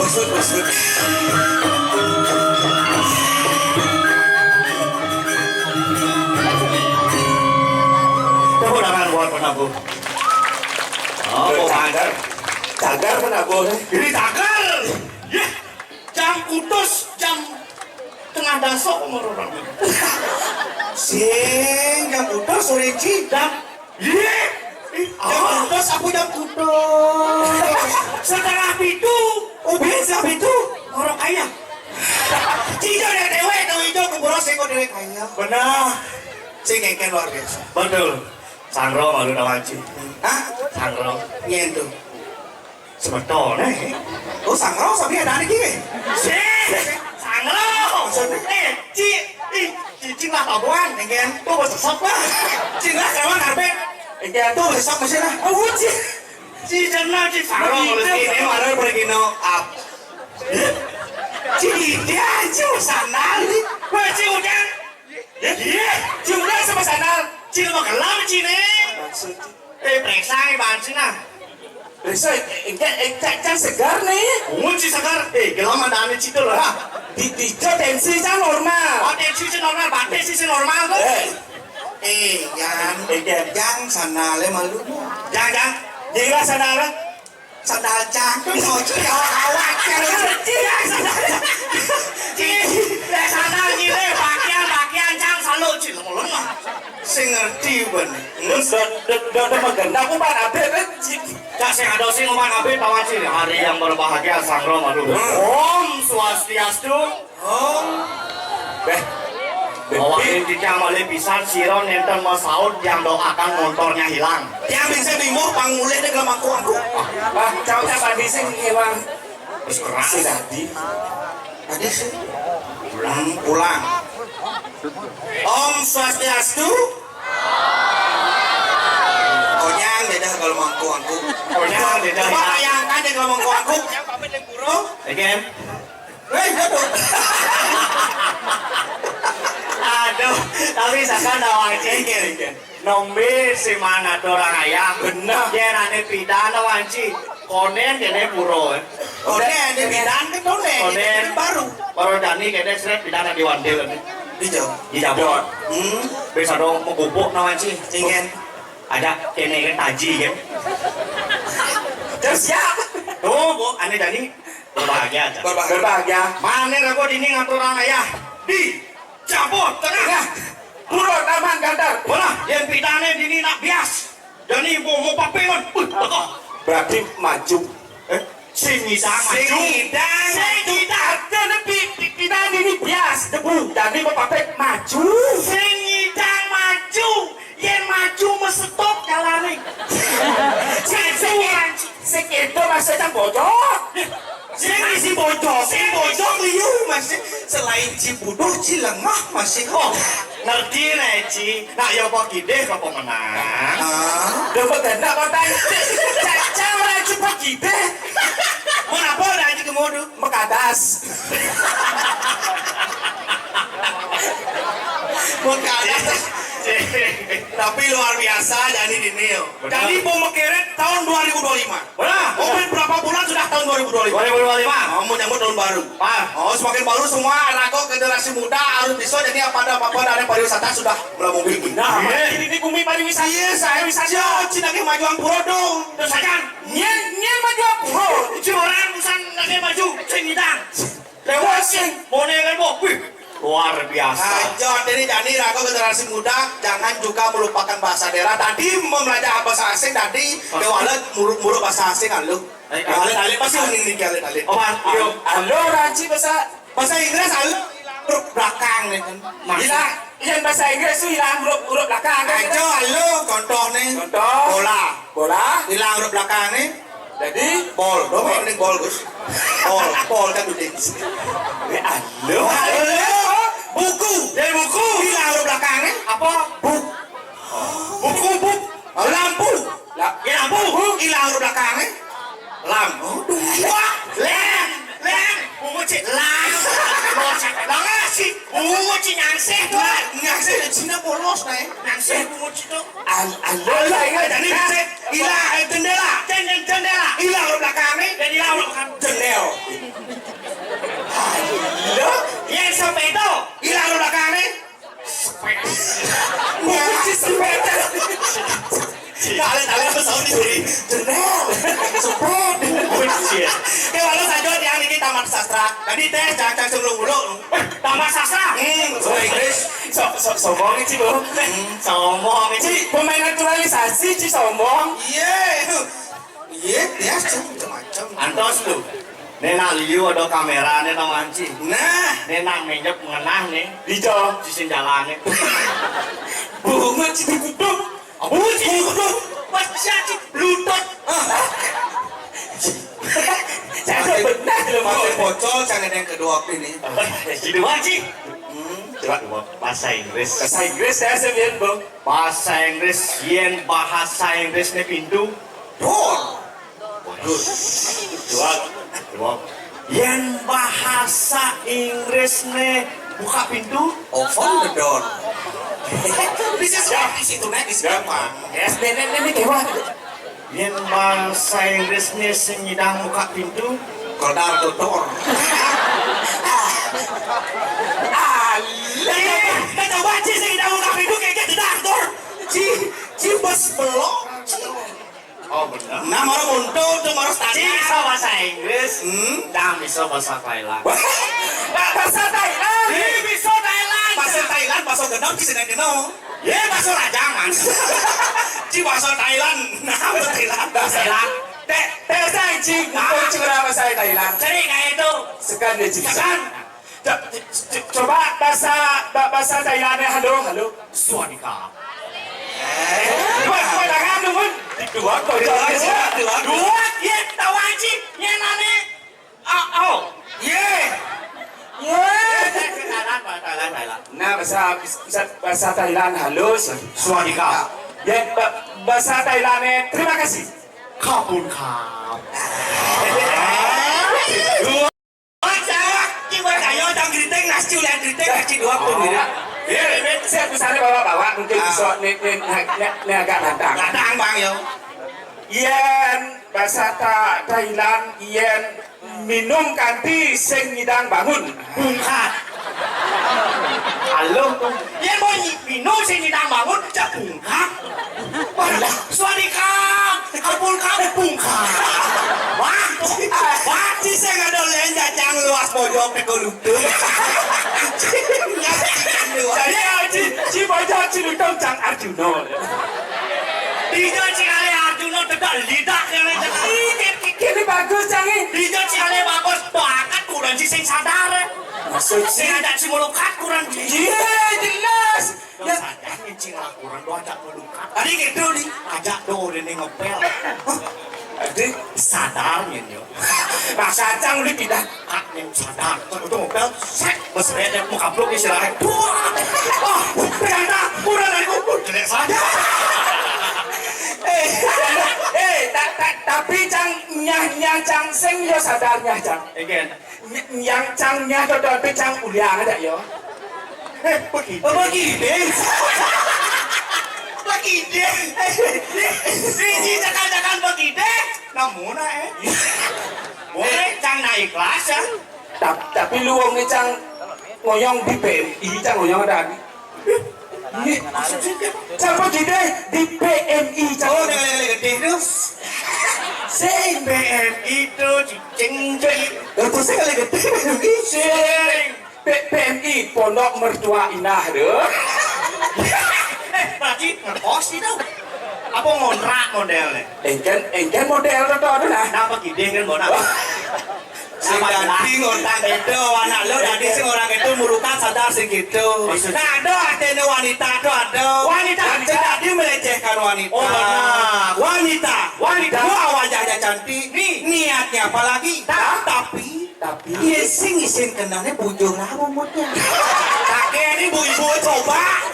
Tepuk tangan buat penabuh. Oh, cagar. Cagar penabuh, eh. Ini cagar. Ya. Jam kutus, jam tengah dasok umur orang. Sing, jam kutus, sore, Ci. Jam, iya. Jam kutus, apa jam kutus? Setengah pitu. Oh, biasa pitu. Orang kaya. Cijo dia dewek, tahu hijau, keburu sing kok dewek kaya. Benar. Sing kengken luar biasa. Betul. Sangro malu lawan Ci. Hah? Sangro. Nyen tuh. Sebetulnya. Oh, sangro, sampai ada anak gini. Sih, sangro. Maksudnya? Eh, Ci, ih, Ci, Ci lah tabuan. Ngen. Tuh, besesok lah. Ci lah, kawan, karpet. Ngen. Tuh, besesok masih lah. Oh, Ci. Ci, jenah, Ci, sangro. Begitu. Ini malah pergi no up. Ci, dia, Ci, sandal. Wah, Ci, udah. Iya, Ci, udah sama sandal. Ci, lu mah kelam, Ci, nih. Maksud, Ci. Eh, periksa nih, bahan sih, nah. Periksa, eh, eh, eh, Cang, Cang segar nih. Ungun sih segar. Eh, gelam ada aneh situ loh, ha. Di, di, Jo, tensi Cang normal. Oh, tensi sih normal, batin sih, sih normal tuh. Eh. Eh, Yan. Eh, Yan. Jang, sandalnya malu. Jang, Jang. Gila sandalnya. Sandal Cang, Ci, awak-awak, Cang. Ci, Cang, sandal Cang. Ci, Ci, sandal Ci, eh, pakaian, pakaian, Cang, selalu, Ci, lemah-lemah. Sing ngerti, Ben. Hmm? Dot, dot, dot, dot, menggendak, umpan abet, eh, Ci. Cak, sing ada sing umpan abet, tawa, Ci. Hari yang berbahagia, Sangro, aduh. Hmm. Om Swastiastu. Oh. Beh. Awak intinya malih pisan, sira nenten masaut yang doakan motornya hilang. Yang bisa bingung pang mulih ning lemangku aku. Ah, cau cak tadi sing hilang. Terus keras. Si tadi. Tadi sih. Ulang, ulang. Om Swastiastu. Konyang beda kalau mangku aku. Konyang beda. Coba bayangkan deh kalau mangku aku. Yang pamit yang burung. Again. Hei, aduh. Aduh, tapi sakan dah, Wanci. Engke, engke. Nombe si mana orang ayah? Benar. Dia nane pidan, Wanci. Konen dia ne puro, eh. Konen, dia pidan ke konen? Konen. Ini baru. Baru Dani kene seret pidan di Wandil, eh. Hijau. Hijau. Hmm. Bisa dong mau gubuk, Wanci. Ingen. Ada kene kan taji, kan? Terus siap. Tuh, Bu, ane Dani. Berbahagia aja. Berbahagia. Berbahagia. Mane aku dini ngatur ayah. Di Jawa Tengah. Nah, pura taman gantar. Bola, yang pitane dini nak bias. Dani mau, mau papengan. Uh, teko. Berarti maju. Eh? Sing ngidang maju. Sing ngidang. Sing ngidang. Dene pi-, pi-, pitane dini bias, debu. Dani mau papek maju. Sing ngidang maju. Yen maju mesetop kalane. Sing, sing, sing itu maksudnya bocor. Sing isi bojong, sing bojong liu masih selain Cibuduh, Cilengah masih. Oh, ngerti nih, Ci. Nak ya apa kidih apa menang? Ah. Udah begendak kota. Caca lagi apa kidih? Mau apa dah aja kemudu? Mekadas. Mekadas. Tapi luar biasa, jadi dini yo. Benar. Jadi mau mekeret tahun dua ribu dua puluh lima. Wah, mungkin berapa bulan sudah tahun dua ribu dua puluh lima? Dua ribu dua puluh lima. Oh, mau nyambut tahun baru. Pas. Oh, semakin baru semua raga generasi muda harus bisa jadi apa ada apa-apa dari pariwisata sudah melambung tinggi. Nah, iya. Ini, ini bumi pariwisata. Iya, saya wisata. Cina ke maju ampura dong. Terus aja. Nyen, nyen maju ampura. Itu orang bukan lagi maju, sing ngidang. Lewat sing, mone kan, Bu. Wih, luar biasa. Ayo, jadi, jadi raga generasi muda, jangan juga melupakan bahasa daerah. Tadi mau belajar bahasa asing tadi, oh. Dewa alit muruk-muruk bahasa asing, aluh. Eh, dewa alit, alit, pasti uning nih, alit, alit. Oh, Mas, iya. Halo, Ranci bahasa, bahasa Inggris, aluh. Huruf belakang nih kan. Mas. Hilang, yang bahasa Inggris tuh hilang huruf, huruf belakang kan? Ayo, aluh, contoh nih. Contoh. Bola. Bola. Hilang huruf belakang nih. Jadi bol, dong ini bol, Gus. Bol, bol kan udah. Ini anu. Ayo, buku. Jadi buku. Hilang huruf belakangnya. Apa? Buk. Buku, buk. Lampu. La-, ya, lampu. Hilang huruf belakangnya. Lam. Oh, dua. Lem. Lem. Bungu cik lam. Lo cek banget sih. Bungu cik nyangseh tuh. Nyangseh di Cina polos, nah. Nyangseh bungu cik tuh. Al-, al-, al-, al-, jadi, nah, cek, ilah, eh, jendela. Jen-, jen-, jendela. Ilah lo belakang nih. Jadi ilah lo belakang. Jendel. Oke, walau saja tiang niki tamat sastra. Jadi tes, jangan langsung lu-lu. Weh, tamat sastra? Hmm, bahasa Inggris. So, so, sombong sih, Bu. Hmm. Sombong sih. Pemain naturalisasi, Ci, sombong. Iya, iya, biasa macam-macam. Antos lu. Né nak liu ada kaméra né, tahu, Ci. Nah. Né nak menyep ngenah né. Ijo. Sisin jalané. Bunga, Ci, dikuduk. Apa, Ci? Dikuduk. Wah, siap, Ci. Lutut. Ah. Saya benar, lho, Bu. Masih pocol, jangan yang kedua ini. Kedua, Ci. Hmm. Coba, coba. Bahasa Inggris. Bahasa Inggris saya sebian, Bu. Bahasa Inggris, yén bahasa Inggris né pintu. Door. Good. Dua, dua. Yén bahasa Inggris né buka pintu. Open the door. Bisa, ya, di situ, Nek, di situ, Pak. Yes, Nek, Nek, Nek, Nek, Dewa. Yén bahasa Inggris né sing nyidang buka pintu. Kelar the door. Alah, kita coba, Ci, sing nyidang buka pintu, kayak gitu, dah, door. Ci, Ci, bos belok, Ci. Oh, bener. Nah, maro monto tuh, maro standar. Ci bisa bahasa Inggris. Hmm? Cang bisa bahasa Thailand. Wah, bahasa Thailand. Ci bisa Thailand. Bahasa Thailand, bahasa genep, Ci, sedang genep. Yé, bahasa Rajangan. Ci bahasa Thailand. Nah, bahasa Thailand. Bahasa Thailand. Teh, teh, saya, Ci, mumpung Ci ora bahasa Thailand. Cari kayak itu. Sekan dia, Ci. Sekan. Co-, co-, coba bahasa, ba-, bahasa Thailandnya halo, halo. Swadika. Dua, dua tangan, dua. Dua, dua, dua, dua. Dua, iya, tahu aja. Iya, nane. Oh, oh. Iya. Iya. Thailand, Thailand, Thailand. Nah, bahasa, bisa, bahasa Thailand, halo, Swadika. Ya, ba-, bahasa Thailandnya, terima kasih. Kabun kap. Dua. Cak, ki buat ayo, cang geriting, nasi ulian geriting, nasi dua pun gitu. Iya, ini saya pesannya bawa-bawa, mungkin bisa, nih, nih, nih, nih, nih agak nantang. Nantang, Bang, yo. Yén bahasa Tha-, Thailand, yén minum kanthi sing nyidang bangun. Bungkak. Halo, tuh. Yén mau nyi-, minum sing nyidang bangun, cak bungkak. Wah, swadika. Kabun kap, bungkak. Wah, wah, Ci, sing ada lain jajang luas bojok teko lutut. Jadi, Ci, Ci bojok Ci lutut cang Arjuna. Dija Ci kalih Arjuna tegak lidak yang aja. Ini bagus, cang, ini. Dija Ci kalih bagus, bakat kurang Ci sing sadar. Maksud Ci? Sing ada Ci melukat kurang Ci. Iya, jelas. Yo, sadar nih, Ci, laporan do ajak pelukar. Tadi gitu nih, ajak do rene ngepel. Hah? Adi sadar nih, yo. Nah, kacang udah pindah. Kak, nih sadar. Terus itu ngepel, sek, mesret, mau kaplok nih, sirahnya. Buah. Oh, ternyata kurang dari kubur, jelek saja. Eh, eh, ta-, ta-, tapi cang nyah, nyah cang sing yo sadar nyah cang. Again. Ny-, nyang cang nyah dodol pecang uliang ada yo. Eh, begini. Oh, begini. Begini. Siji cakal-cakal begini. Namun, eh. Boleh, cang naik kelas, ya. Tap-, tapi luwung ni cang ngoyong di P M I, cang ngoyong ada. Ih, maksud sih, siapa kita di P M I, oh, cang? Yang lagi gede itu. Sing. P M I itu cicing, cuy. Lah, terus yang lagi gede P M I. Sing. P-, P M I, Pondok Mertua Inah, deh. Eh, berarti ngekos itu. Apa ngontrak modelnya? Engken, engken model to, to, nah. Napa gideh kan, Bona? Sing dadi ngontang itu, anak lo dadi sing orang itu mulukan sadar sing gitu. Maksudnya? Nah, ada artinya wanita tuh ada. Wanita. Jangan jadi melecehkan wanita. Oh, benar. Wanita. Wanita. Wah, wajahnya cantik. Nih. Niatnya apa lagi? Ta-, tapi, tapi. Iya sing isin kenalnya bujur lah umutnya. Kakek ini bu ibu coba.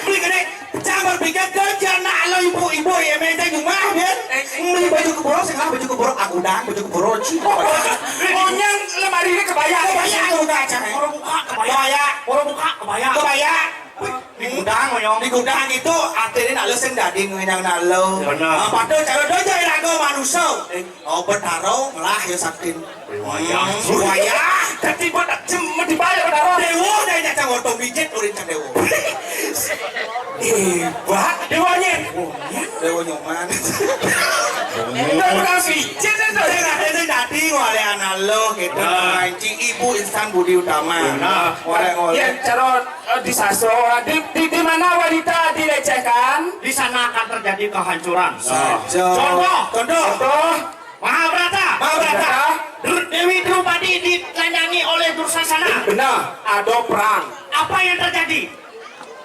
Beli gede. Jangan berpikir kerja nak lo ibu-ibu ya, menteng rumah, ya. Beli baju keboro, sing lah baju keboro, agudang, baju keboro, Ci. Onyang lemari ini kebaya. Kebaya, udah, Cang. Orang buka, kebaya. Kebaya. Orang buka, kebaya. Kebaya. Wih, di gudang, Onyong. Di gudang itu, artinya nak lo sing dadi ngunyang nak lo. Benar. Ah, padahal cara dojo iraga manusia. Eh, oh, Betaro, ngelah ya sakti. Wayah. Hmm, wayah. Dadi buat jem, dibayar Betaro. Dewa, dari nyacang oto mijit, urin cang dewa. Hebat. Dewanya. Dewa Nyoman. Itu tukang pijit itu. Sing ada sing dadi, Oleh analog gitu, Nah. Mancing ibu insan budi utama. Nah. Oleh-oleh. Yang cara, eh, disaso, di, di, di mana wanita dilecehkan? Di sana akan terjadi kehancuran. Saja. Contoh. Contoh. Contoh. Mahabharata. Mahabharata. Dur- Dewi Drupadi ditelanjangi oleh Dursasana. Benar, ada perang. Apa yang terjadi?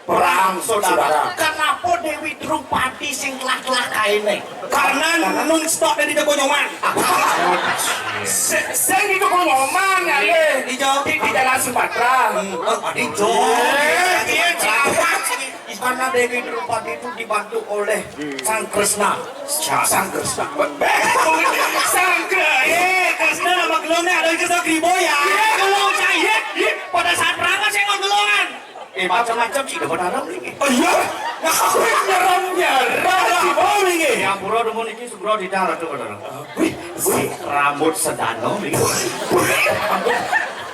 Perang, saudara. Kenapa Dewi Drupadi sing kelah-kelah kaine? Karena nun stok dari Joko Nyoman. Se- Sing itu Joko Nyoman ya, Le. Ijo. Di, di Jalan Sumatera. Hmm. Oh, ijo. Eh, dia siapa? Karena Dewi Drupadi itu dibantu oleh Sang Kresna. Sang Kresna. Sang Kresna. Eh, Kresna nama gelongnya ada Kresna Gribo ya. Iya, gelong cahit. Pada saat perang kan saya nggak gelongan. Eh, macam-macam sih, dapat haram nih. Oh iya? Ngapain nyeram-nyeram? Apa ini? Yang pura demun iki segera ditaruh tuh, saudara. Wih, wih, rambut sedano nih. Rambut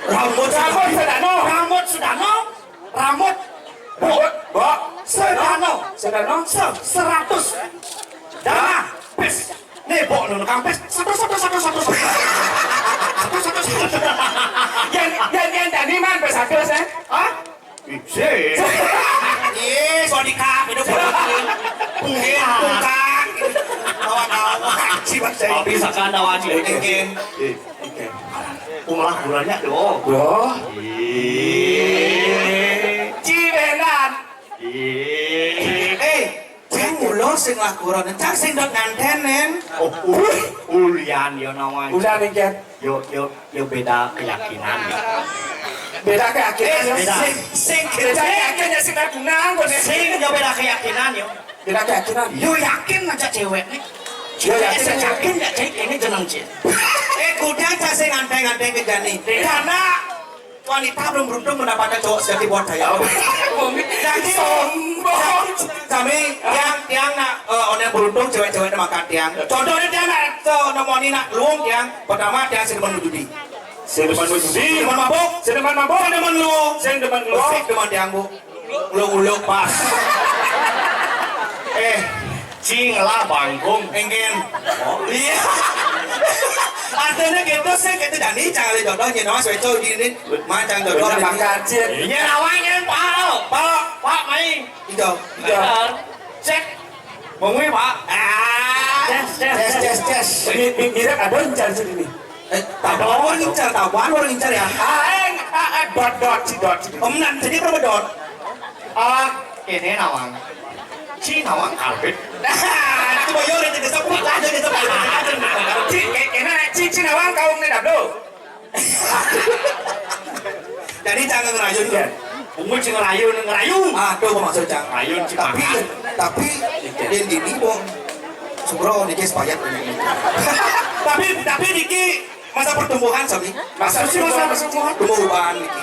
Rambut sedano. Sedano. Rambut sedano. Rambut. Rambut. Mbok. Sedano. Sedano. Se-, seratus. Dana. Pes. Nih, mbok, nunu kampes. Satu, satu, satu, satu, satu. Satu, satu, satu. Yang, yang, yang tadi man, pes satu, saya. Hah? Ih, sih. Iya, so di kak, itu pun. Iya, bukan. Kawan-kawan, si Mas Tapi Zaidi. Sakanda wajib. Mungkin. Iya. Oke. Aku malah gulanya tuh. Wah. Iya. Cibenan. Iya. Eh, sing mulo sing lakuran, cang sing dot nganten, Nen. Oh, ul-, ulian ya nawang. Ulian, Nen. Yo, yo, yo beda keyakinan ya. Beda keyakinan, Eh, ya? Beda. Sing, sing, Beda keyakinan, sing lakuran, kok, Nen. Sing, yo beda keyakinan ya. Beda keyakinan. Yo yakin aja cewek nih. Yo yakin Saya aja. Yakin ya cewek ini jeneng cewek. Eh, kuda cang sing nganten-nganten ke jani. Iya. Karena wanita belum beruntung mendapatkan cowok sejati buat saya. Jadi, Sombong. Sami, tiang, tiang nak, eh, orang yang beruntung, cewek-cewek nak makan tiang. Contohnya tiang nak, so, nemoni nak luung tiang. Pertama, tiang sing demen judi. Sing demen judi. Sing demen mabuk. Sing demen mabuk. Sing demen luung. Sing demen luung. Sing demen tiang, Bu. Uluk-uluk pas. Eh, cing lah bangkung. Enggen. Oh. Iya. Artinya gitu sih, gitu. Jadi, jangan ada jodoh, nyi, nama, sueco, ini, ini. Macam jodoh. Banyak ini. Bakar, Cin. Iya, lawan yang Pak. Pak. Pak, main. Ijo. Ijo. Benar. Cek. Mongwe, Pak. Ah. Ces, ces, Ces, ces. Ces, ces. Ini, ini, ini ada yang cari sini. Eh, tabuan orang incar, tabuan orang incar ya. Ah, eh, ah, eh, dot, dot, si dot, si dot. Om, nan, jadi berapa dot? Ah, ini nawang. Ci nawang kalbit. Itu boyo udah jadi sepuluh, lah, jadi sepuluh. Ci, eh, ini, ci, ci nawang kau ini dah, bro. Jadi jangan ngerayu, ya. Umur sing ngerayu, ngerayu. Ah, tuh maksud cang. Ngerayu, ci Tapi, makan. Tapi, yang dini, Bong. Sugro, niki sepayat. Tapi, tapi niki masa pertumbuhan, sami. Masa pertumbuhan. Tumbuh ubaan niki.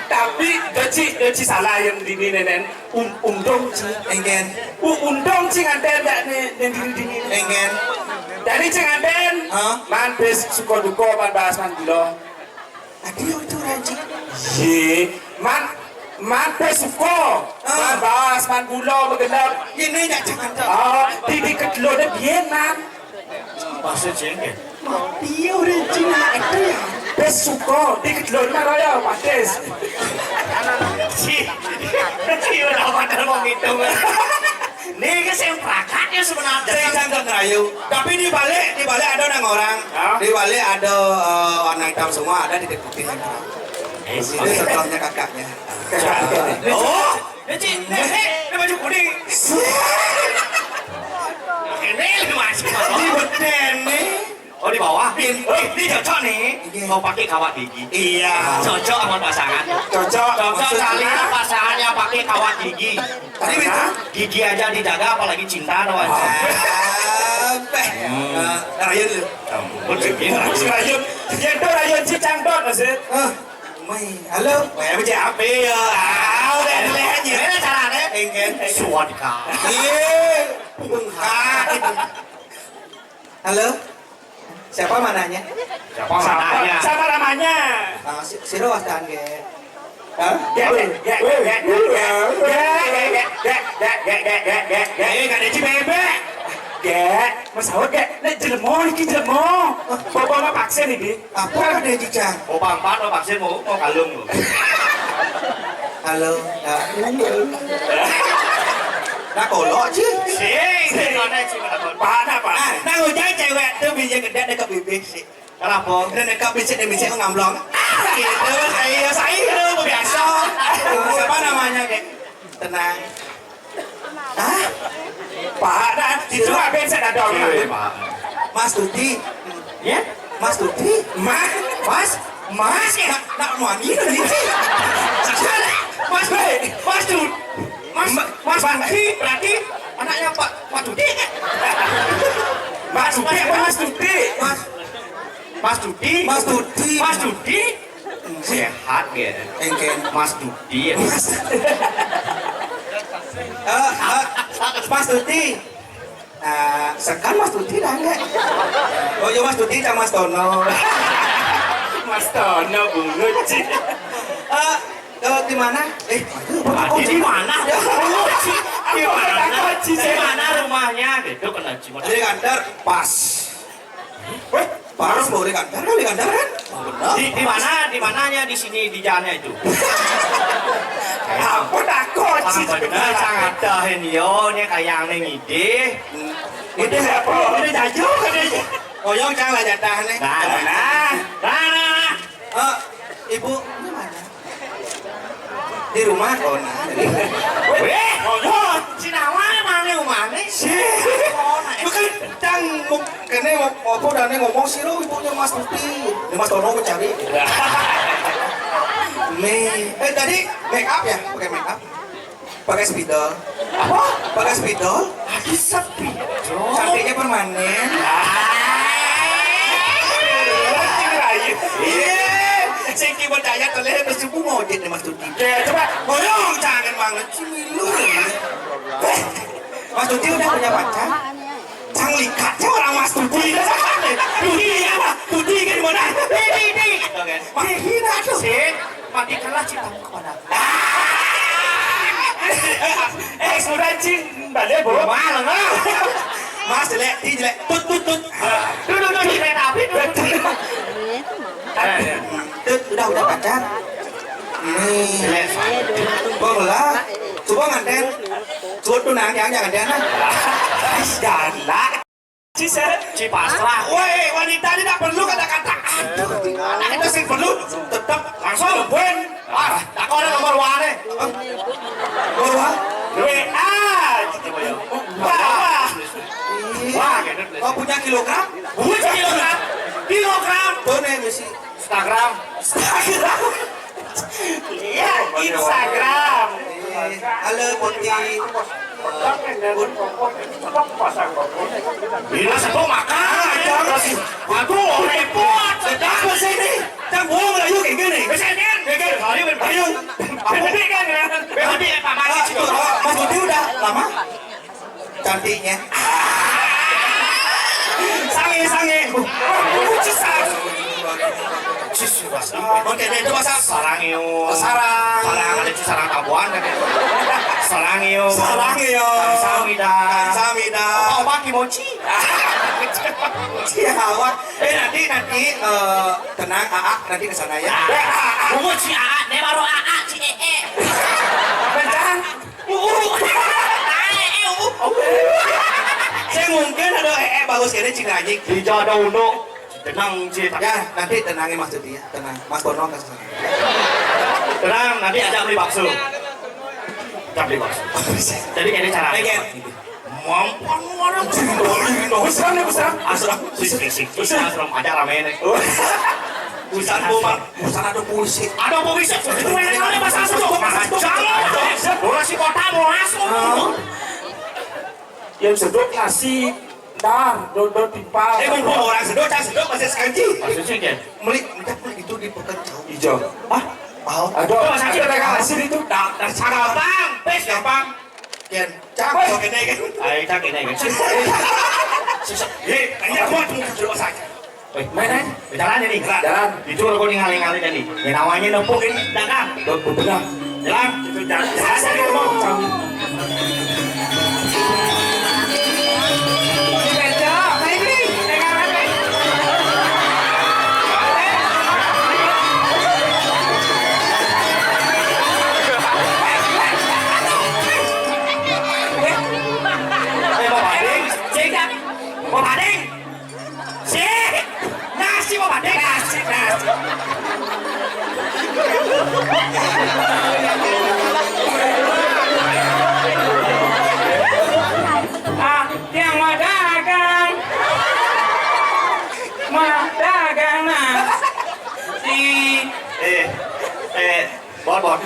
Tapi, doci, doci salah yang dini, Nenen. Un-, untung, Ci. Enggen. U-, untung, Ci, nganten dak ne, ne dini-dini. Enggen. Dadi, Ci, nganten. Hah? Man bis suka duka, man bahas, man gula. Adi itu, Raji. Ye, man, man bis suka. Ah. Man bahas, man gula, begenep. Ini ndak jangan tak. Ah, di, di kedelo de bien, man. Bahasa cengeng. Mati orang Cina itu ya. Pes suka, di kedua rumah raya, patis. Si, si udah pada mau ngitung. Nih, ke sing prakat ya sebenarnya. Saya jangan ngerayu. Tapi di balik, di balik ada orang-orang. Hah? Di balik ada, eh, warna hitam semua, ada titik putih. Eh, Ini setelahnya kakaknya. Oh, ini, ini, ini baju kuning. Ini masih. Di beten nih. Oh, di bawah. Ini, ini cocok nih. Iya. Mau pakai kawat gigi. Iya. Cocok sama pasangan. Cocok. Cocok Maksudnya? Kali pasangannya pakai kawat gigi. Tadi begitu? Gigi aja dijaga, apalagi cinta, tau aja. Apa? Hmm. Eh, Ryan lu. Ampun, gigi. Ryan. Ya, itu Ryan si cangdot, maksud. Hah? Mai, halo. Mai, apa cek apa ya? Ah, udah, udah, aja. Gimana caranya? Engken. Suadika. Iya. Hah? Halo? Siapa mananya? Siapa mananya? Siapa namanya? Ah, si-, sira wastan, nggih. Hah? Ya, ya, ya, ya, ya, ya. Ya, ya, ya, ya, ya, ya, ya, ya, ya. Eh, gak ada cibebek. Gék, Mas Saud, Gék, nek jelema iki jelema. Bapak mau vaksin iki. Apa ada, Cica? Oh, pampat mau vaksin, mau, mau kalung lho. Halo. Nah, nah, kolok, Ci. Sing, sing, sing, sing, sing. Pak, nah, Pak. Ah, nah, ujang cewek tuh bisa gede deket bibir sih. Kenapa? Nek nek kok bisik, nek bisik ngamblong. Ah, gitu. Saya, saya itu biasa. Siapa namanya, Kek? Tenang. Hah? Pak, nah, itu apa yang saya dong? Iya, Pak. Mas Tuti. Ya? Mas Tuti. Mas, Mas, Mas, ya? Nak mandi lagi. Mas, Mas, Mas Tuti. Mas, Mas Tuti, berarti anaknya Pak, Pak Tuti, kan? Mas Tuti apa Mas Tuti? Mas, Mas Dudi. Mas Dudi. Mas Dudi. Sehat ya. Engken. Mas Dudi ya. Mas. Eh, eh, Mas Dudi. Nah, sekan Mas Dudi dah enggak? Oh iya, Mas Dudi sama Mas Tono. Mas Tono bungut sih. Eh, eh, di mana? Eh, aduh, Bapak Kunci. Di mana? Di mana? Di mana rumahnya? Gitu kena jimat. Di kantor pas. Weh, pas mau di kantor kan, di kantor kan? Oh, benar. Di, di mana? Di mananya di sini di jalannya itu? Apa takut sih? Apa benar sangat tahin yo, ini kayak aneh ngide. Ngide apa? Ngide jajo katanya. Oyong cang lah jatah nih. Nah, nah, nah. Nah, nah, nah. Eh, ibu, ini mana? Di rumah? Oh, nah. Weh, oh, si Nawa mana rumahnya? Si. Bukan, cang, mu-, kene mau, mau apa dan ngomong sih lo ibunya Mas Tuti. Ini Mas Tono mencari. Nih, eh, tadi make up ya? Pakai make up? Pakai spidol. Apa? Pakai spidol? Aduh, sepi. Cantiknya permanen. Iya. Sing ki percaya toleh bersuku ngojek nih Mas Tuti. Ya, coba boyong jangan banget sih milu. Eh, Mas Tuti udah punya pacar? Cang likat ya orang Mas Tuti. Tuti apa? Tuti kan mana? Tuti, Tuti. Oke. Mas Tuti dah tuh. Sip. Matikanlah cintamu kepada aku. Eh, sudah, Cing. Balik, Bu. Malah, ah. Mas, jelek, di jelek. Tut, tut, tut. Duduk, duduk, di kereta api, duduk. Tut, udah, udah pacar. Nih. Jelek. Bang lah. Coba nganten. Coba tuh nang, yang jangan dia, nah. Galak. Ci, saya. Ci pasrah. Woi, wanita ini tak perlu kata-kata. Aduh, gimana? Itu sih perlu. Tetap langsung. Buen. Ah, tak ada nomor wane. Hah? Nomor wane? W A. Wah. Wah, gitu. Oh, punya kilogram? Punya kilogram. Kilogram. Tuh nih, misi. Instagram. Instagram. Iya, Instagram. Halo, Putih. Bila sebelum makan, aduh, repot. Sedang ke sini. Cang buang lagi kayak gini. Bisa kan? Kayak gini. Ayo, ayo. Tapi kan, tapi Pak Mas, Mas Putih udah lama? Cantiknya. Sange, sange. Cisar. Cisar. Oke, deh, itu bahasa. Sarang yo. Sarang. Sarang ada ci sarang tabuan kan. Sarang yo. Sarang yo. Samida. Samida. Opa, opa kimochi. Siapa? Eh, nanti, nanti, eh, tenang, Aa, nanti ke sana ya. Bungut si Aa, dia baru Aa, si Ee. Kencang. Uu. Ae, eh, uu. Saya mungkin ada eh, eh, bagus kene cina anjing. Hijau ada unduk. Tenang, Cita. Ya, nanti tenangin Mas Dudi ya. Tenang. Mas Bono kasih sana. Tenang, nanti ajak beli bakso. Ajak beli bakso. Jadi ini cara. Pengen. Mampan mana? Besar nih, besar. Asram, sik, sik, sik. Asram aja rame nih. Busan boman, busan ada polisi. Ada polisi. Itu yang ada pasang sedok. Jangan. Bola si kota mau masuk. Yang sedok nasi dar, dodot timpal. Eh, mumpung orang sedok, cang sedok masih sekanji. Maksudnya, Jen? Meli, minta meli itu di pekan jauh. Ijo. Ah, mau. Aduh, masih ada kasih itu. Dah, dah cara gampang. Pes gampang. Ken, cang, kau kena kan? Ayo, cang kena kan? Susah. Eh, hanya buat muka dulu saja. Weh, main aja. Jalan ini. Jalan. Itu lo kau ningali-ngali tadi. Ya, namanya nempuk ini, dagang. Betul. Jalan. Itu jalan. Jalan, jalan, jalan. Ah, yang mau dagang. Mau dagang, Mas. Si Eh, eh, Bon, Bon.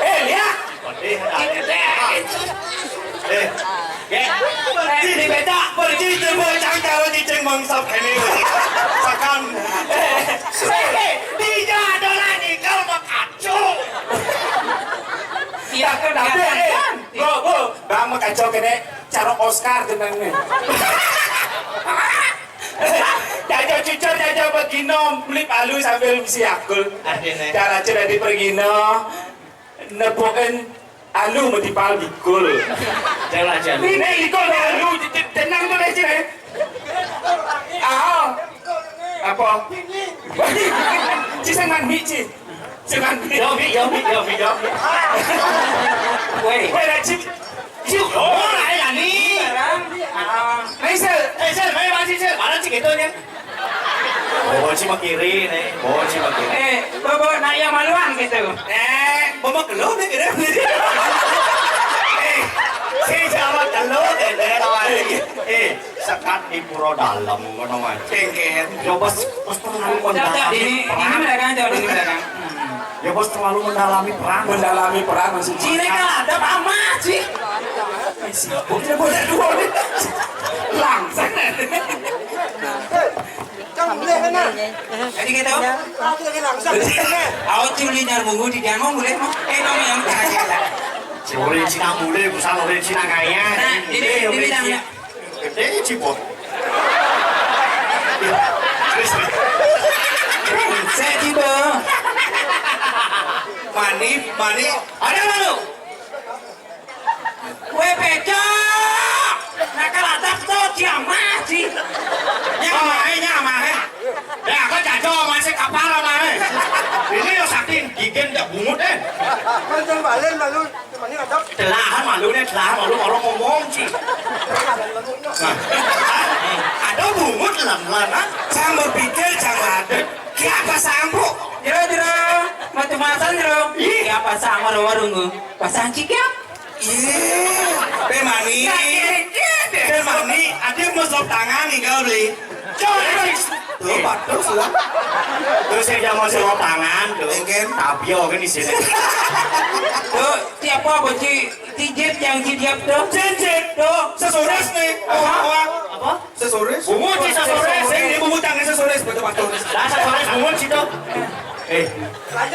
Eh, lihat. Eh, eh, eh, eh, pergi, pergi, pergi, jangan kalau cicing bangsat ini. Sakan. Eh, eh, dia adalah nikal makacu. Iya, kan, tapi, eh, bro, bro, bang makacu kene, cara Oscar jenengnya. Jaja cucur, jaja begino, melip alu sambil mesti akul. Artinya? Cara cerita di pergino, nepukin alu medipal bikul. Jalan, jalan. Ini ikut alu, tenang tuh, Cik, eh. Ah, apa? Ci sing mandi, Ci. Sing mandi. Yo, Mi, yo, Mi, yo, Mi, yo, Mi. Woi. Woi, Cik. Cik, oh, lah, ya, nih. Ah, Rizal. Eh, Sel, mana masih, Sel? Mana sih gitu, nih? Bawa sih kiri nih, bawa sih kiri. Eh, bawa nak yang maluan gitu. Eh, bawa kelu nih, kira. Eh, si siapa kelu, eh, eh, eh, sekat di Pura Dalem, ngono, Mas. Cengken. Ya, bos, bos terlalu Jauh, jauh, mendalami ini, ini perang. Belakang, jauh, ini belakang. Hmm. Ya, bos terlalu mendalami perang. Mendalami perang, maksudnya. Cina kan ada apa, Mas, sih? Eh, siapa? Kita boleh dua nih. Langsung nih. Kan boleh, kan, nah? Jadi gitu? Aku lagi langsung. Aku culi nyar munggu di dia mau boleh, mau? Eh, dong, yang terakhir. Curi Cina boleh, bukan orang Cina kaya. Nah, ini, Eh, ini orang yang Cina. Gede, Cibor. Saya tiba. Mani, mani. Ada lalu. Kue pecah. Nakal atas tuh, ciamah, sih. Nyamah, eh, nyamah, eh. Ya, aku jajo masih kapal, mah, eh. Ini yo saking gigen jak bungut, eh. Kan balen malu. Telahan malu nih, telahan malu orang ngomong sih. Nah, ada bungut lan lan, ah. Jangan berpikir, jangan ada. Siapa sanggup? Jero, jero, matu masan, jero. Ih. Siapa sama warung? Pasang cikiak. Iya, Pe Mani. Pe Mani, ada mau sop tangan nih kau beli. Coba, terus lah. Terus saya jangan mau sop tangan tuh. Engken. Tapi oke di sini. Tuh, siapa bocil? Tijit yang jidiap tuh. Cincin. Tuh. Sesores nih. Apa? Apa? Sesores. Bungut sih sesores. Ini bungut tangan sesores, betul, betul. Lah, sesores bungut sih tuh. Eh. Lagi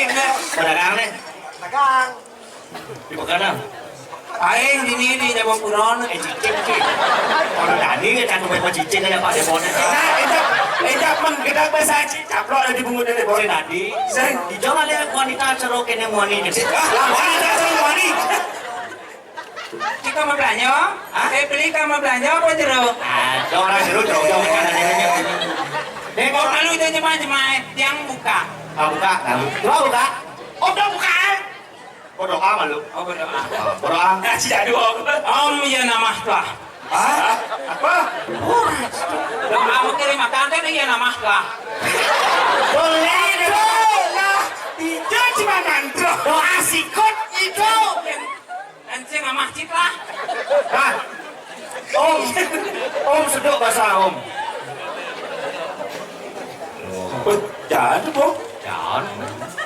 enggak? Pedagang nih. Pedagang. Di Bekana. Aing di ini di Jabapura. Eh, cicing, cicing. Orang tadi ya, catu main cicing aja, Pak, di Bekana. Nah, itu, itu mah kita bahasa Cik, caplok ada di bungut ini, Bos. Saya tadi, saya di Jawa ada wanita seru kene moni. Ah, lah, wanita seru moni. Cik, kamu belanja? Hah? Eh, beli kamu belanja apa, jero? Ah, orang seru, jauh-jauh, mana ini. Dek, kok malu itu jemaah-jemaah yang buka? Ah, buka, nah, buka. Coba buka. Oh, doa malu. Oh, berdoa. Oh, berdoa. Kasih jadu, Om. Om, ya nama telah. Hah? Apa? Doa mau kirim makan kan, iya nama telah. Boleh, doa. Itu cuma mantra. Doa sikut itu. Anjing sama masjid lah. Hah? Om, Om sedok bahasa Om. Wah, jangan tuh, Bang. Jangan.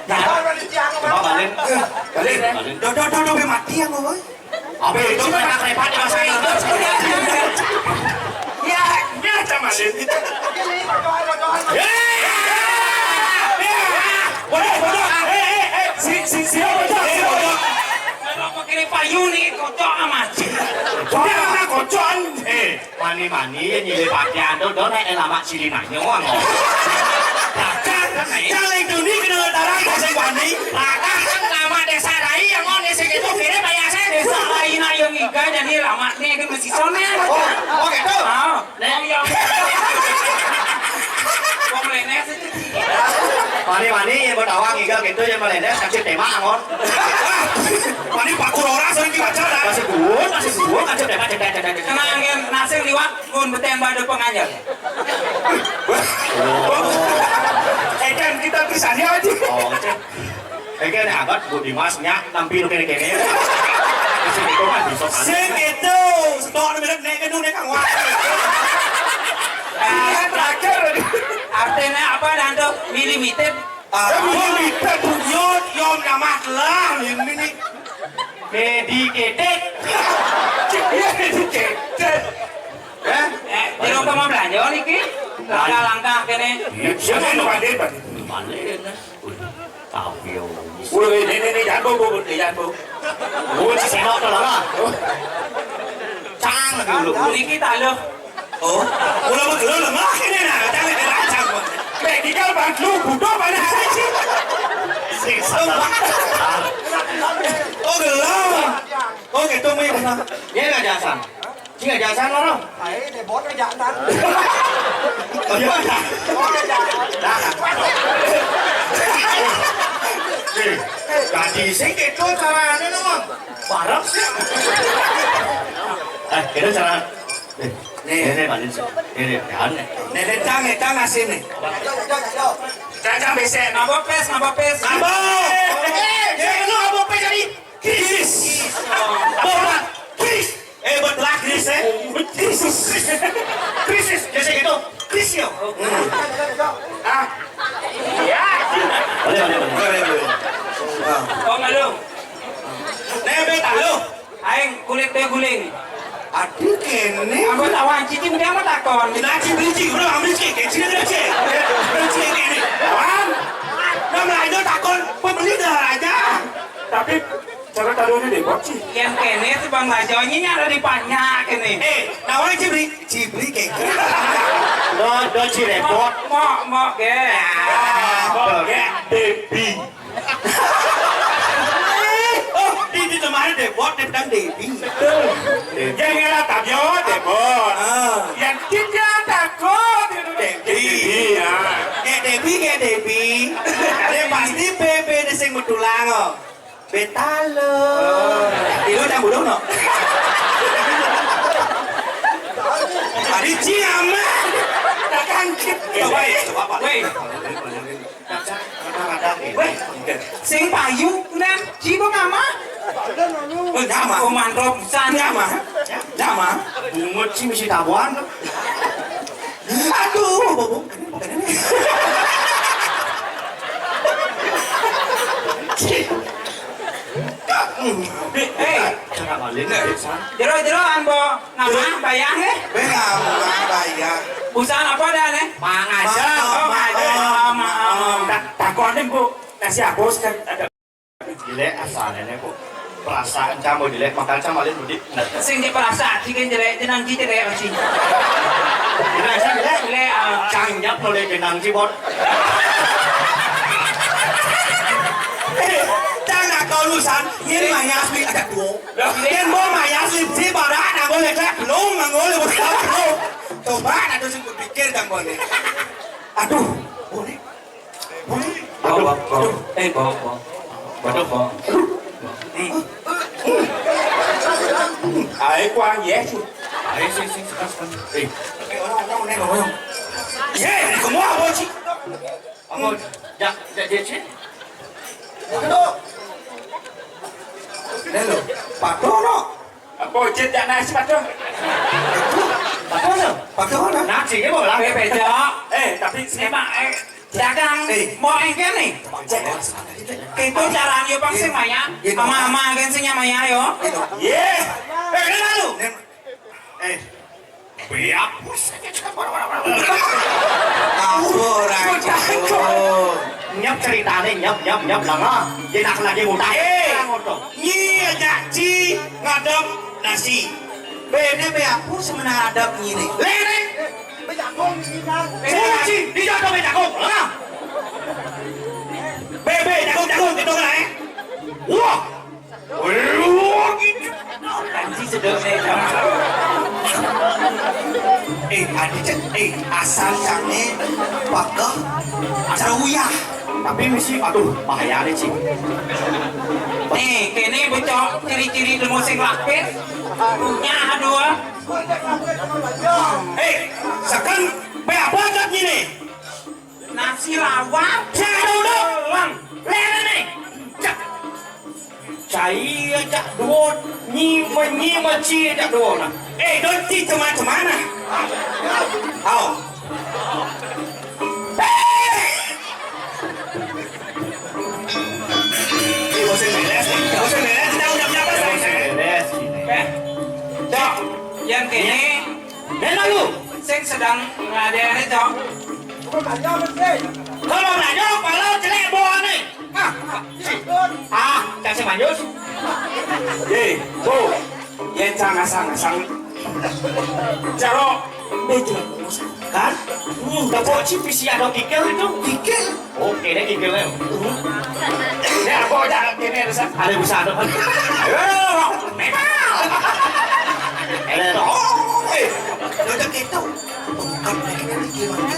Jangan. Coba balik. Balik. Balik. Duh, duh, duh, duh, mati ya, Bang. Apa itu? Cuma anak repot bahasa Inggris. Ya, ya, sama sih. Ya. Ya. Waduh, waduh. Eh, eh, eh. Si, si, siapa, Bang? Siapa, Bang? Kalau mau kirim payung nih, kocok amat. Kocok amat, kocok. Eh. Mani-mani ya nyilih pakaian tuh, do nek lama cili nanya, ngomong. Kan, kan, yang itu nih kena tarang kasih mani. Bahkan kan lama desa rai yang mau ngisi itu kira bayar saya desa rai nak yang iga jadi lama nih kan masih soner. Oh, oh gitu. Ah, nek yang. Wong lenes itu. Mani-mani yang bertawang iga gitu yang melendes kasih tema angon. Mani pakur orang sering dibaca dah. Kasih buun, kasih buun, kasih tema cetek cetek cetek. Kena angin nasi liwat. Mun beten pada pengajar. Wah. Kan kita tulisannya aja. Oh, cek. Oke, nek angkat Bu Dimas nyak nampi lu kene-kene. Sing itu kan bisa. Sing itu, sedok nek nek kenu nek kang wah. Iya, terakhir. Artinya apa, Danto? Milimeter. Ah, milimeter, Bu. Yo, yo, nama lah, ini nih. Dedicated. Iya, dedicated. Eh, jero apa mau belanja niki? Langkah-langkah kene. Iya, siapa yang balik, Pak? Balik, nah. Wih, tapi yo. Wih, ini, ini, ini, jangan, Bu, Bu, ini, jangan, Bu. Bu, si Senok tuh lah. Cang, dulu. Niki taluh. Oh, ulah begelo lemah ini, nah, jangan dirancang, Bu. Medical bangku, butuh mana aja sih? Sing sabar. Oh, gelo. Oh, gitu, Mi. Dia nggak jasan. Sing aja san loro. Ae debot aja ntar. Oh iya. Debot aja. Nah. Eh, dadi sing kedo carane no. Bareng sih. Eh, kedo cara. Eh, nih, ini balik sih. Ini kan. Nih, nih, cang, nih, cang, asine. Cang, cang, besek. Ngapa pes, ngapa pes? Ngapa? Eh, eh, lu ngapa pes tadi? Krisis. Bapak, krisis. Eh, buat telah krisis, eh. Krisis. Krisis. Biasa gitu. Krisis, yo. Ah. Iya. Boleh, boleh, boleh. Boleh, boleh. Ah. Oh, malu. Nek, be, talu. Aing kulit be guling. Aduh, kene. Aku lawan cicing dia mah takon. Nah, cicing, bro, ambil cicing, cicing, cicing. Cicing ini. Wan. Nah, belanja takon, pembeli dah aja. Tapi cara taruhnya deh, bocil. Yang kene tuh Bang Rajo ini ada di panyak ini. Eh, nawan Cibri, Cibri keke. Do, do Cirebon. Mok, mok, ge. Ah, mok, ge. Debi. Oh, di, di lemari deh, bot, dia bilang Debi. Betul. Yang era tabio, deh, bot. Ah. Yang tidak takut, itu Debi. Debi, ya. Kayak Debi, kayak Debi. Dia pasti bebe di sing metulang, oh. Betalo. Di lu jangan bodoh, no. Tadi ciaman. Takkan. Coba ya, coba, Pak. Weh. Weh. Sing payu, nan, jiwa mama. Oh, nyama. Oh, mantap, san. Nyama. Nyama. Bungut sih mesti tabuan. Aduh, bobo. Hei, jero-jero ambo ngamah bayah, eh? Be ngamah bayah. Usaha apa dah, eh? Mang aja. Oh, mang aja. Oh, mang. Tak, takonin, Bu. Nasi abos kan ada. Jelek asal nenek, Bu. Perasaan kamu jelek, makanya kamu balik mudik. Sing diperasa, sing jelek, jenang jelek, masih. Jenang jelek? Jelek, ah. Cang nyap oleh jenang cibot. Eh, cang nak kau lusan, ini maya asli ada dua. Yang mau maya asli, si barak, nak boleh cek, belum, nak boleh, belum. Coba, nak tuh sing berpikir, cang boleh. Aduh, boleh. Bawa, bawa, bawa. Eh, bawa, bawa. Waduh, bawa. Ayo, kuang, ya, cu. Ayo, sing, sing, sekarang, sekarang. Eh. Eh, orang, orang, orang, orang. Ye, ini semua apa, Ci? Apa? Jak, jak, jak, Ci? Aduh. Lelo, patuh, no. Apa, Cit, jak naik sepatu? Patuh, no. Patuh, no. Nak, sini, bola, ya, beda. Eh, tapi sini, Mak, eh. Dagang, eh, mau engkel nih. Cek, ya, sebentar, Cek. Itu caranya, Bang, sing maya. Iya. Ama-ama kan sing maya, yo. Iya. Ye. Eh, ini lalu. Eh. Biar pusing, Cek. Aku orang, Cek. Nyep ceritane, nyep, nyep, nyep, lama. Dia nak lagi mudah. Eh. Nyi aja, Ci, ngadep nasi. Bene be aku semenang adep nyi nih. Lene. Suci, di jodoh beda kok. Lah. Bebe jago-jago gitu lah, eh. Wah. Wah, gitu. Anjing sedot, eh. Eh, adi cek, eh, asal sange pakai asal uyah. Tapi mesti, aduh, bahaya deh, Cing. Nih, kene becok ciri-ciri demo sing lapis. Nya dua. Eh, sekarang be apa nih? Nasi lawar. Benci dak dua nah. Eh, don't teach teman-teman nah. Au. Eh! Eh, bosen beres nih. Bosen beres, kita udah berapa saya? Bosen beres. Eh, Cok, yang kene, dan lalu, sing sedang ngeladeni, Cok. Kalau nanya, kalau jelek bawa nih. Ah, ah, cak si manjus. Eh, bu, yang sangat-sangat. Caro, betul. Kan? Hmm, dapur cipis ya ada kikil itu. Kikil? Oke deh kikil ya. Ya, aku aja ini ada sa-, ada bisa ada. Ayo, metal. Ada. Oh, eh, udah gitu. Bukan lagi nanti gimana?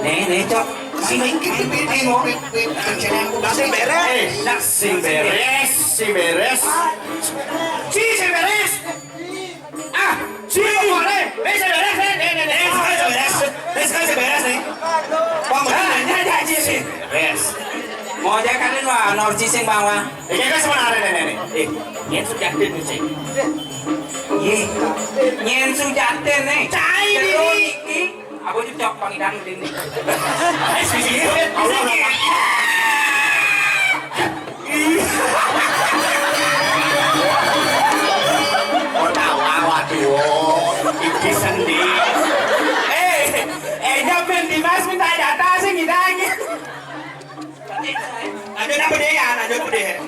Nih, nih, Cok. Sing, sing beres. Eh, nak sing beres, sing beres. Si, sing beres. Ah, si, boleh. Eh, sing beres, eh, nih, nih, nih. Eh, sing beres. Eh, sing beres nih. Bang, ya, ya, ya, si, si. Beres. Mau aja kan lu, ah, nor si sing bawa. Eh, kan sebenarnya nih, nih, nih. Eh, nyen sujatin nih, sing. Ye, nyen sujatin nih. Cai, Jero ini. Niki. Aku cocok pangidang dini. Eh, sisi. Allah. Oh, tahu awak tuh. Iki sendi. Eh, eh, nyampein Dimas minta data sih ngidangnya. Lanjut apa deh ya? Lanjut apa deh?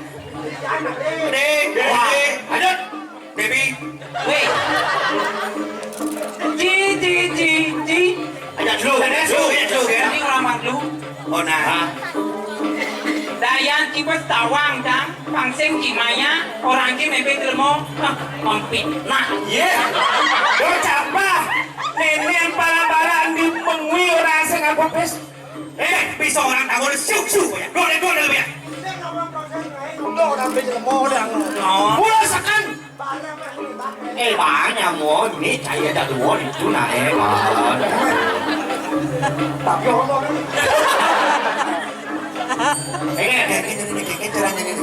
Deh, deh, wah, deh. Lanjut. Baby. Weh. Ji, ji, ji, ji. Aja dulu, kan, ya, dulu, ya, dulu, ya. Ini ngelamak dulu. Oh, nah. Dayan kibet tawang, Cang. Pangsing kimaya, orang ki mepet ilmu. Hah, mempitnah. Iya. Yo, capah. Nenek pala-pala andi mengwi orang sing aku pes. Eh, bisa orang tahu siuk-siuk, ya. Dua, dua, dua, ya. Udah, udah, ambil ilmu, udah. Oh. Mula sekan. Eh, banyak, Mon. Ini cahaya tak dua itu, nah, eh, Mon. Tapi Allah. Eh, kayak gini, kayak gini caranya gini.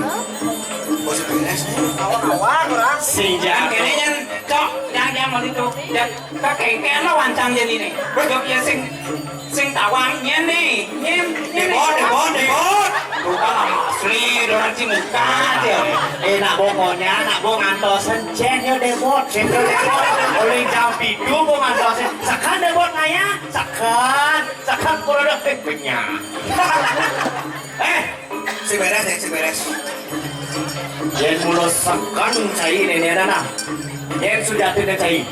Bos beres nih. Kawan-kawan, orang. Sinjak ini yang cok, yang, yang mau itu. Dan kakek, kayak lo wancang jadi nih. Jok ya sing. Sing tawang nyen nih, nyen, nyen. Debot, debot, debot. Bukan asli, orang Cimuka aja. Eh, nak bongkonya, nak bong ngantosen, cen yo debot, cen yo debot. Oleh jam pitu bong ngantosen, sekan debot naya, sekan, sekan kurang ada, eh, benyah. Eh, si beres nih, si beres. Yen mula sekan cai ini ada nah. Yen sujati ini cai.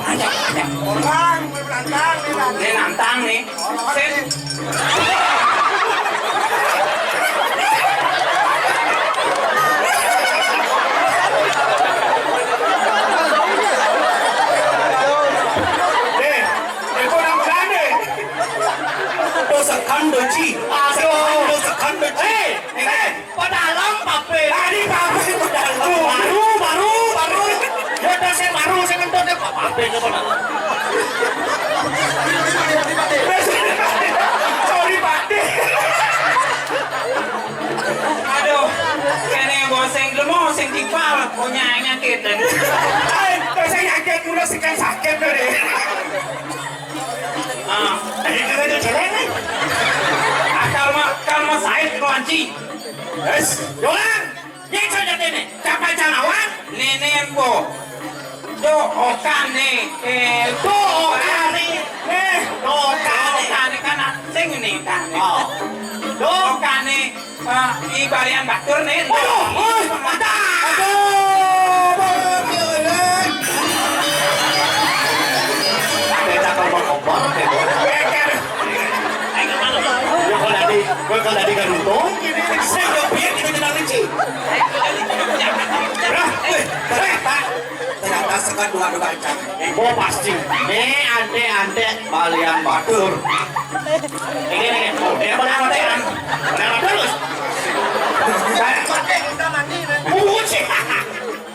Ada, ada. Orang, menantang, menantang. Ini nantang nih. Orang, orang. Sen. Eh, itu orang Belanda. Dosa kandung, Ci. Aduh. Dosa kandung, Ci. Eh, eh. Padalem pape. Tadi pape padalem. Tuh, baru, baru, baru. Ya udah, saya baru, saya kentut deh, Pak. Pape ke padalem. Sorry, Pak. Aduh, kene boseng lemo sing timpal, punya nyakit. Hai, saya nyakit dulu sih kan sakit tuh deh. Ah, tadi kagak ada celeng, eh. Akal mah, akal mah said kelanci. Wes, doang. Nyek saja tene. Siapa calawat? Nenek bo. Do okane. Eh, do okane. Eh, do okane. Do okane kan sing ini kan. Oh. Do okane. Ah, i barian batur nih. Waduh, woi, mantap. Aduh, aduh, aduh. Ada cakal berkompor, ya, Bos. Geger. Ya, kalau tadi, kalau tadi kan untung, ini sing yo piye kita kenal Ci. Lah, weh, ternyata, ternyata sekat dua dua cak. Ibu pasti. Nih, ante-ante balian batur. Ini nih, dia menantean. Menantean terus. Bucin.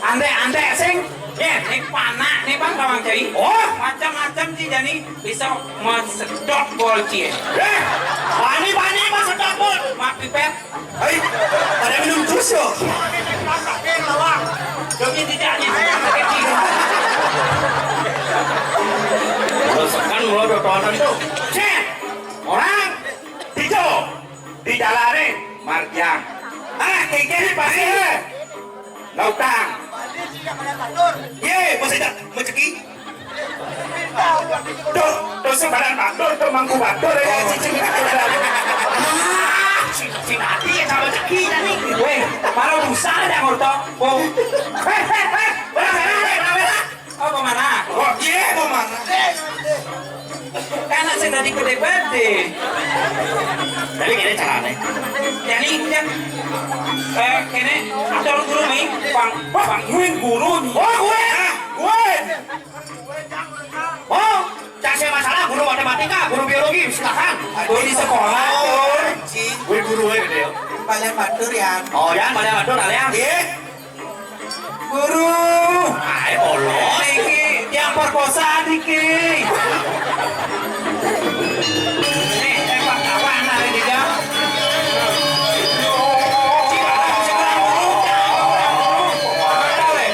Ante-ante sing. Ya, nek panak, nek bang bawang cai. Oh, macam-macam sih jani bisa masedot bol cie. Eh, bani-bani masedot bol. Mak pipet. Hei, pada minum jus yo. Demi tidak ada. Terus kan mula dodonan tuh. Cek. Orang. Tijo. Di dalane margiang. Ah, kengkeng pasti. Lautang. Ye, masih tak rezeki. Tuh, tuh si badan batur, tuh mangku batur ya, cicing itu. Ah, cicing hati ya sama rezeki tadi. Weh, malah busa ada ngorto. Oh. Heh, heh, heh. Belah, belah, belah, belah. Oh, pemanah. Oh, iya, pemanah. Kan sing dadi gedhe-gedhe. Tapi kene carane. Jadi, ya, eh, kene atur guru nih, Bang. Wah, Bang Win guru nih. Oh, gue. Gue. Oh, cak saya masalah guru matematika, guru biologi, silakan. Gue di sekolah, Tur. Gue guru gue gitu ya. Balen batur ya. Oh, ya, balen batur, ya. Iya. Guru. Ae, Allah. Niki tiang perkosa niki. Nih, tembak kawan hari ini, ya. Cikarang, Cikarang, guru. Tahu, ya?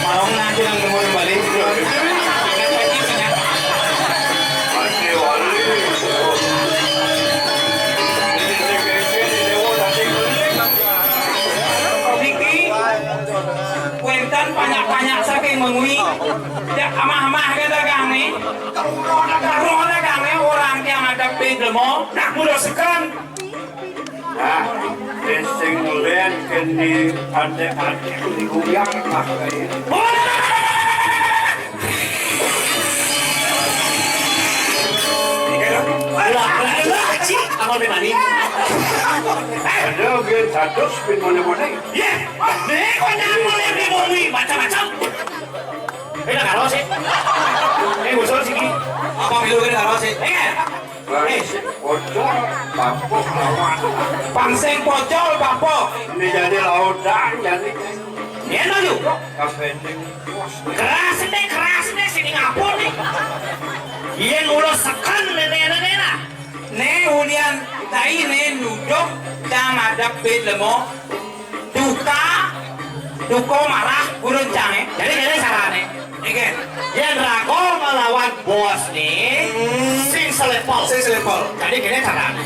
Mau ngaji nang guru balik. Niki, kuentan banyak-banyak saking mengui. Ya, amah-amah kata kami. Karuh dagang nih, orang yang ada pinjemo. Nak mudah sekan. Nah, sing len kene ande-ande di guyang, Pak. Lah, lah, lah, Ci, amal be mani. Ada gen satu spin mone-mone. Ye, nih, kok nyampe yang di moni, macam-macam. Eh, nak karo sih. Eh, bosor sih, Ki. Apa milu kene karo sih? Eh, Pangsing pocol, bapok. Pangsing pocol, bapok. Ini jadi lautan, jadi. Ngene lho. Keras nih, keras nih, sini ngapun nih. Yen ulo seken, nenek-nenek lah. Ne ulian tai ne nuduk, cang ada pit lemo. Duka, duka marah, gurun cang, eh. Jadi, jadi carane. Iki. Yen raga ngelawan bos nih, hmm, sing selevel. Sing selevel. Jadi gini carane.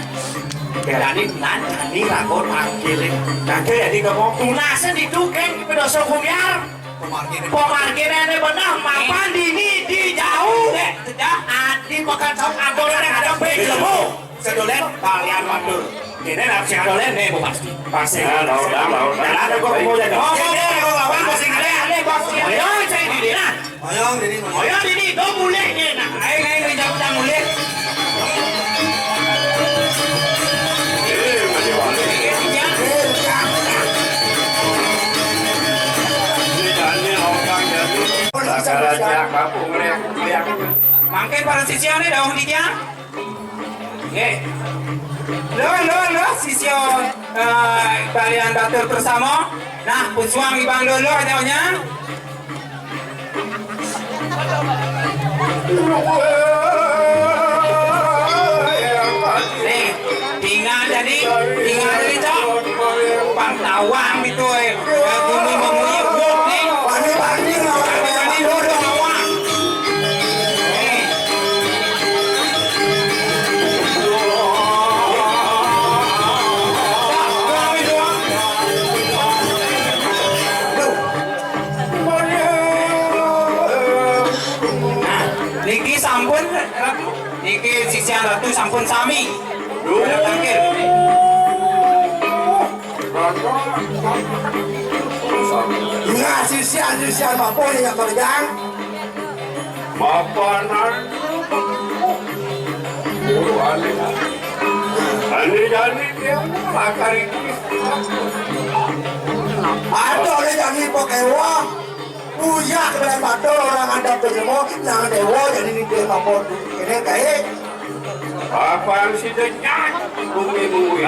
Berani nan, berani raga tangkile. Tangkil ya di kemong. Tunasen diduken, pedoso kumiar. Pemargine. Pemargine ini benar, mapan dini di jauh. Eh, tidak. Adi pekan jauh, ada orang ada belum. Sedolen, balian matur. Ini nak sing adolen nih, Bu, pasti. Pasti. Ya, tahu, tahu, tahu, tahu. Nah, ada gua mau jadi. Oh, mau, mau, mau, mau, mau, sing ada, ada, pasti. Ayo, saya di dina. Ayo, dini, ayo, dini, do mulai nih, nak. Ayo, ayo, ayo, jauh, jauh mulai. Ini jangan orang jadi. Gara-gara kampung, lihat, lihat. Mangkin para sisya nih, daun di dia. Nggih. Lho, lho, lho, sisya, eh, kalian batur bersama. Nah, pejuang ibang lho, lho, adanya. Nih, tinggal jadi, tinggal jadi, Cok. Pang tawang gitu, eh. Ya, gumi menguyup, nih. Wani, wani, wani, wani, lho, lho, lho. Niki sampun, Ratu. Niki sisian Ratu sampun sami. Pada tangkil. Nah, sisian-sisian apa yang kerjaan? Mapanan. Oh, aneh. Aneh jadi dia makar ini. Ada oleh jadi pakai uang. Uya kebelan batur orang ada penjemo, nang dewa jadi ini dia lapor. Ini kayak apa yang si denyat? Bumi bumi.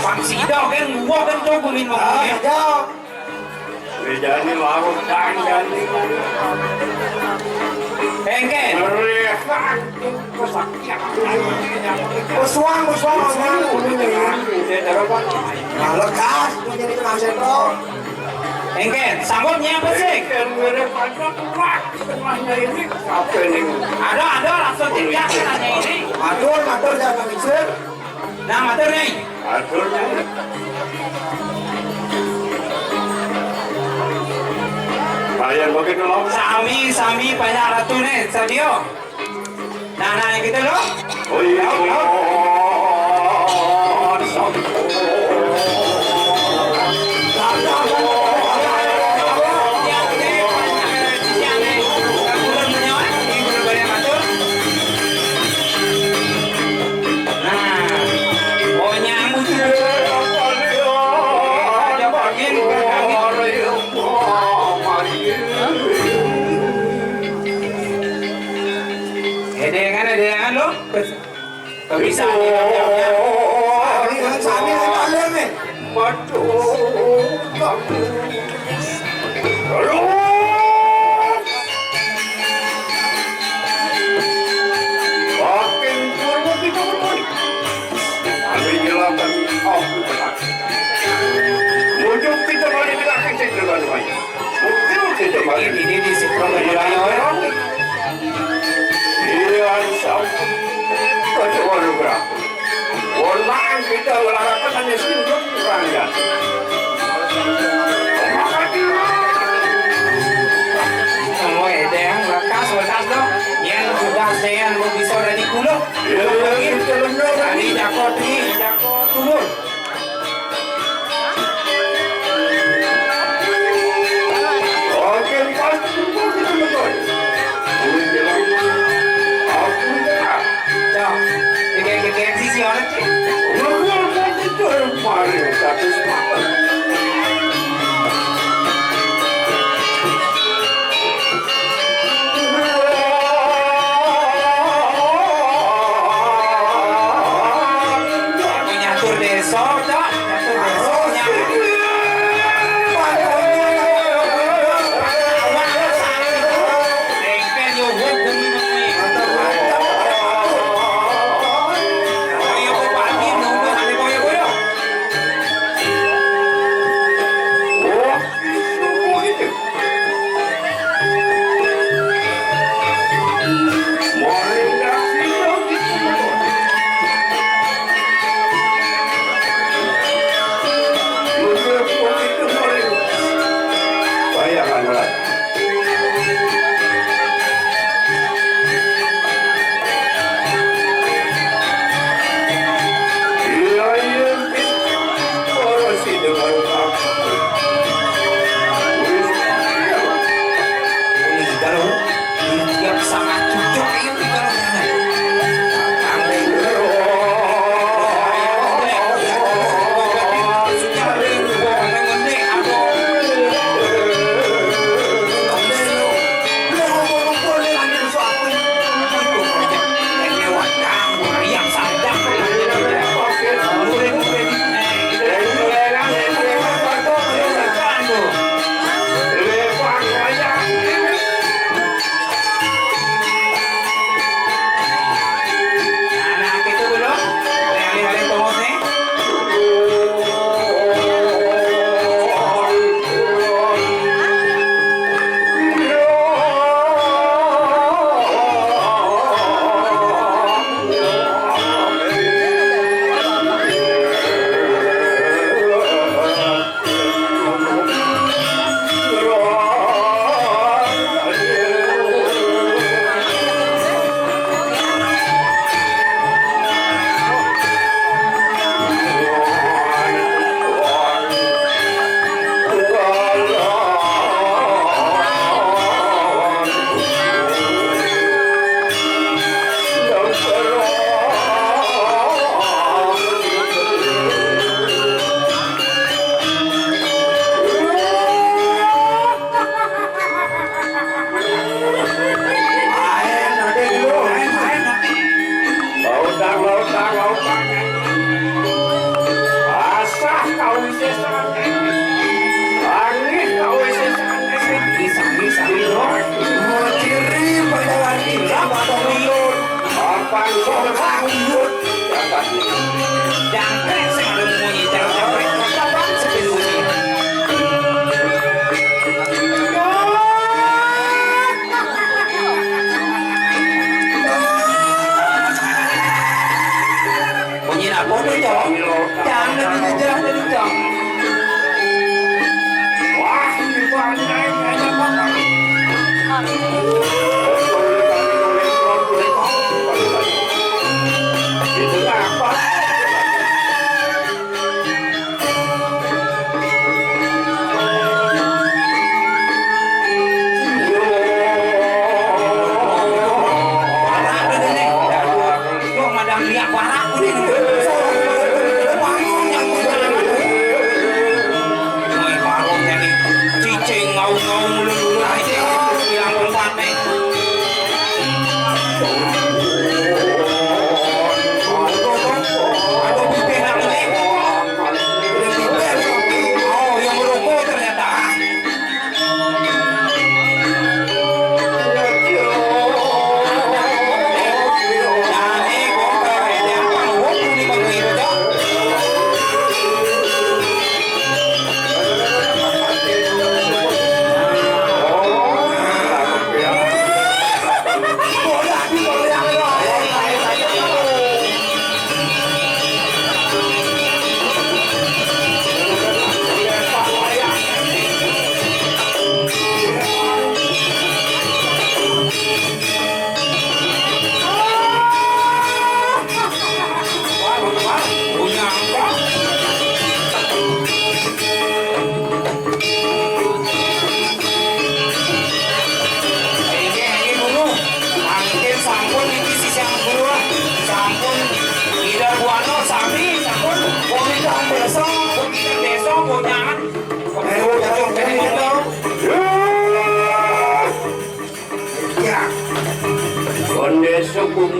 Pang sida kan nguwuh kan to bumi bumi. Ah, ya. Bejane laut dan jani. Engken. Pesuang, pesuang, pesuang. Nah, lekas, menjadi tukang sendok. Engken, sanggup nyi apa sih? Ada, ada rasa tidak nanya ini. Matur, matur, jangan ngisir. Nah, matur nih. Matur nih. Kalian begitu loh. Sami, sami, banyak ratu nih, sadio. Nah, nah, yang gitu loh. Oh iya. Loh, loh. Nah, oh, nyambut. Edengan, edengan lo. Bisa nih, ya, ya. Sami, sami, sami, nih. Waduh, bagus. Aduh. Makin turun kita, betul. Kami nyelakan aku, benar. Muncul kita balik dengan kecil dengan banyak. Muncul kita balik. Ini, ini, si Prof. Iya, iya. Iya, sampun. Kacau, waduh, berapa? Wonang kita olahraga hanya sindut, kurang ya. Makasih. Woi, Deng, lekas, lekas dong. Yang sudah saya mau bisa dari kulo. Iya, iya, iya, benar. Tadi jakot nih, jakot turun. Oke, pas. Cok, ini kayak, kayak, kayak sisi orang, Cik. Mari, tapi sepakat.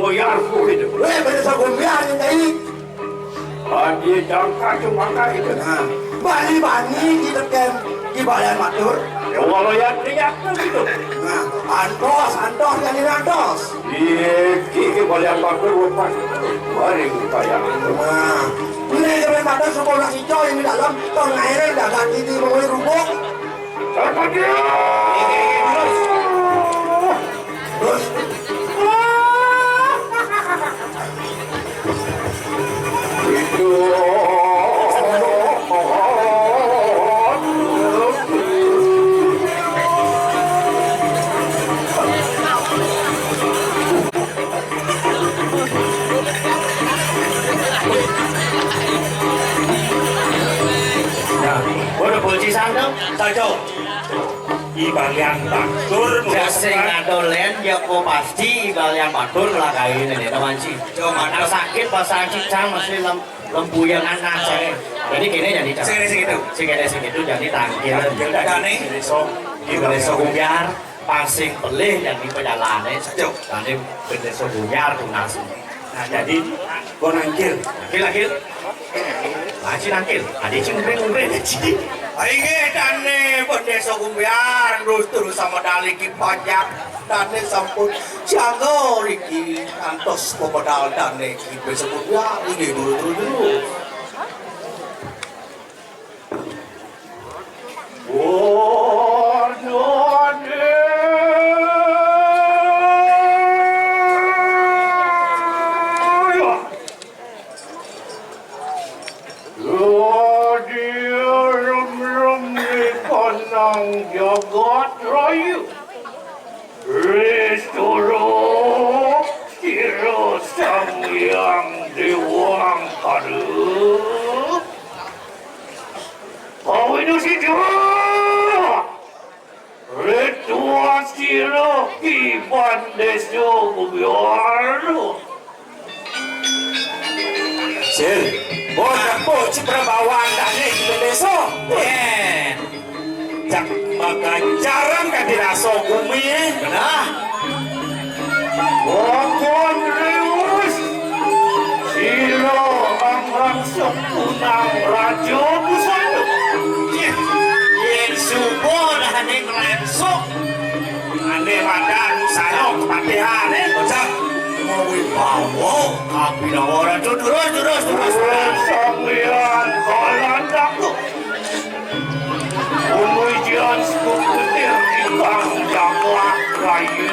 Buyar ku itu. Wéh, Bendésa Gumbyar nyang jai. Adi jangka cuma ka itu. Nah, bani-bani di teken di balian batur. Ya, walau ya teriak tu gitu. Nah, antos, antos, jadi antos. Iki ke balian batur lepas. Mari kita yang. Nah, ini ke balian batur, suku nasi coy di dalam, tong airnya dah ganti di bawah rubuk. Terus. Nah, udah kunci sandal, cocok. Ibalian batur. Ya, sing ado lén, ya, kok pasti ibalian batur lah kain ini, teman sih. Cuma sakit pas sakit, cang masih lem-, lempuyan anak saya. Jadi gini jadi, cang. Sing ini, sing itu. Sing ini, sing itu jadi tangkil. Tangkil, dah, nih. Besok, di besok biar pasing pelih jadi pejalan, eh. Sejuk. Tadi besok biar tunas. Nah, jadi, gua nangkil. Nangkil, nangkil. Lagi nangkil. Tadi cing umbreng-umbreng, cing. Inggih, dané Bendésa Gumbyar, terus-terus sama dali ki pajak. Dané sampun siaga riki, antos pemedal dané ki Bendésa Gumbyar. Inggih, dulu, dulu, dulu. Ladi rem-rem di kandang jagat raya. Restoro sira Sang Hyang Déwangkara. Kawinusida. Ritual sira Ki Bendésa Gumbyar. Sir, bon aku ci prabawan dané Ki Bendésa. Yén. Cak bakal jarang kan dirasa gumi, eh. Benar. Pokon Riwus, sira angrangsuh punang Raja Busana. Yén suba dah ané ngrangsuh, ané madan busana kepatihané. Bocah, mawibawa, kapinawa Ratu, terus, terus, terus. Sang Hyang Kalandak. Umujan sekukutir ikang jagat raya.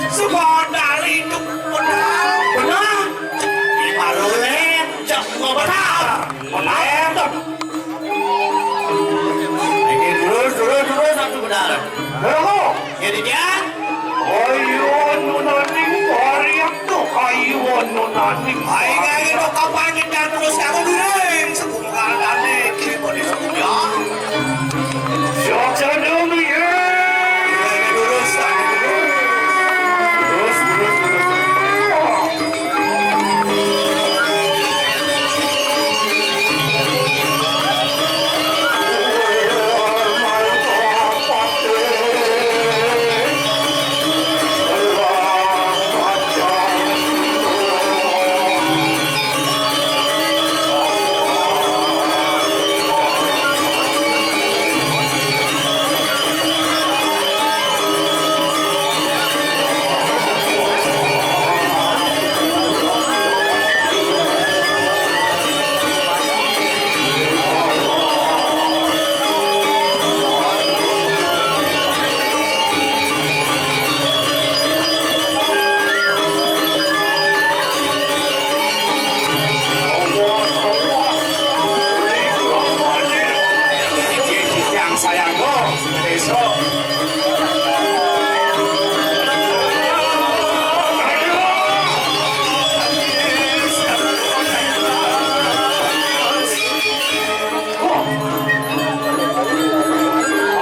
Sebandal itu benar. Benar. Di Malulen, jam benar. Benar. Ini terus, terus, terus, satu benar. Halo. Jadi dia. Ayo nunaning, variak tuh. Ayo nunaning. Ayo, ayo, kapan kita terus kamu dulu. Kalane iki padha sekolah. Siap, siap, dulu, ya. Terus, terus, terus.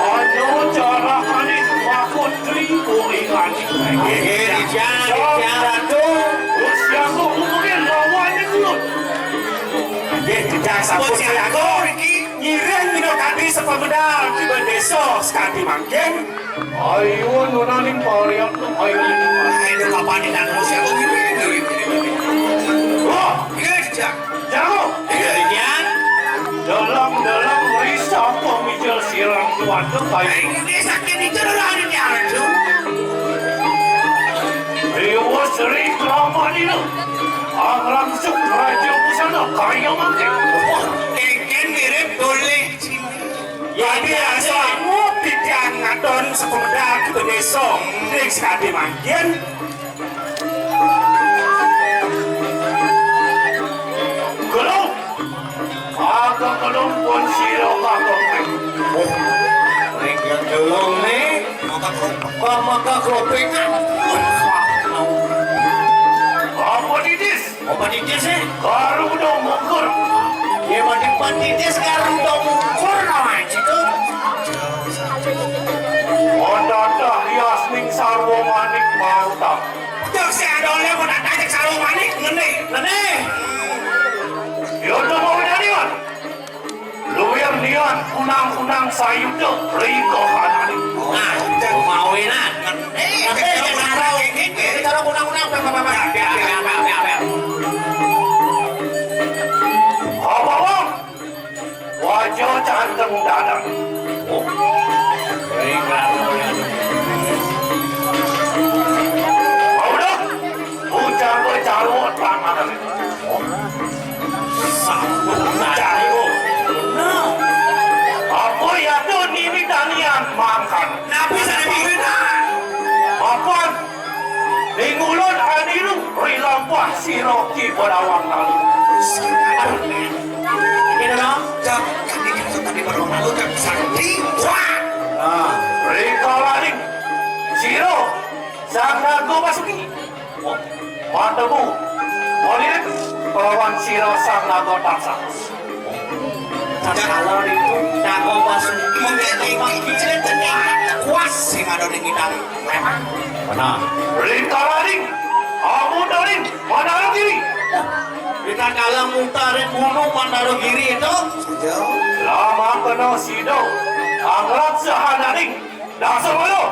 Ana carane makutri kuwi ngati. Nggih, nggih, Rijal, Rijal, Ratu. Wis ya kok ngomongin lawane kula. Nggih, Rijal, sampun saya atur iki. Ngiring minangka sepemedal tiba desa sekadi mangkin. Ayo, nunaning pariak, ayo. Ayo, kapan di tanah siapa gini? Wah, iya, Cak. Jago. Iya, iya. Dalam-dalam risa pemijil sirang tuan tuh kayu. Ini sakit itu dulu ada di arah tuh. Dewa Sri Kramadina. Alam Suk Raja Busana kayu mangke. Wah, kengken mirip boleh. Ya, biasa. Ngopi tiang ngadon sepeda ke desa. Ning sekali mangkin. Gelung. Aku gelung pun sira kakung. Oh, ning yang gelung nih. Maka kok maka kropingan. Apa titis? Apa titis sih? Garuda mungkur. Ya, mati titis Garuda mungkur namanya itu. Mendadak hias ning sarwa manik mau tak. Cek si adole mendadak cek sarwa manik ngene. Ngene. Yo, tunggu dari mana? Luwir niat unang-unang sayuda rika anane. Nah, cek mau enak. Eh, eh, cara, cara unang-unang, apa, apa, apa. Apa, apa, apa, apa. Apa, Bang? Wajah canteng dadan. Oh. Mau dah? Ucap bercarut tangan. Oh. Sambung carut. Nah. Apa ya tu nini tanian makan? Nabi saya mawinan. Makan. Ning ulun aniru ri lampah sira Ki Berawang Lalu. Iki lho, Cak, kami itu tadi Berawang Lalu, Cak, sakti. Wah. Nah, rikalaning sira Sang Naga Basuki. Oh, matemu. Molin kelawan sira Sang Naga Tansah. Tatkala niku Naga Basuki mengkene iki ceritane kuas sing ada ning Indang Lemah. Benar. Rikalaning, amudaning, Mandara Giri. Rikala mutarin gunung Mandara Giri itu. Lama kena sida, angrat sahananing, dasar malu.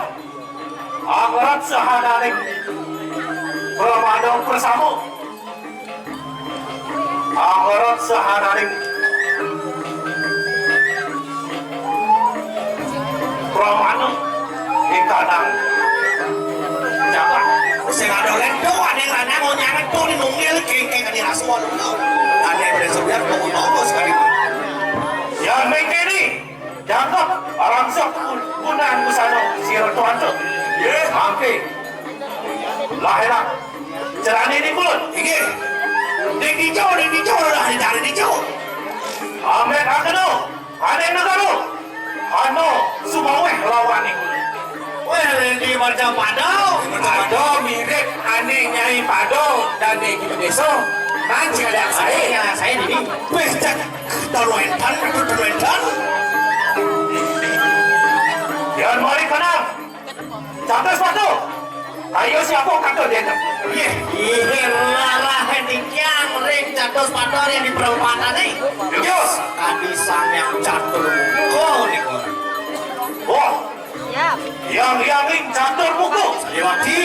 Angrat sahananing, pramana persama. Angrat sahananing pramana ingkang jagat. Sing ada lendo, ada lanang, onyangan pun nungil, kengkeng, ada rasuan, ada yang bersebiar, mau ngomong sekali. Yang mengkini, jangkep, arangsek, gun-, gunaan busana, sira tuan tu. Ye, mangke. Lah, enak. Cerane ni pun. Inggih. Ning dijo, ning dijo lah, dicari dijo. Amet akeno, ane negara. Ano, sumaweh lawan ni. Weh, di Marja Pado. Pado mirip ane Nyai Pado dan Nyai Kitu Desa. Nang sekalian saya, saya ini. Weh, cak, terwentan, terwentan. Yan mari kenal. Catur sepatu. Ayo siapa kata dia tu? Ye, ihe lara hentikian ring catur sepatu yang di perempatan ni. Yus. Tadi sang yang catur muka ni. Oh. Siap. Yang yang ring catur muka. Sariwati.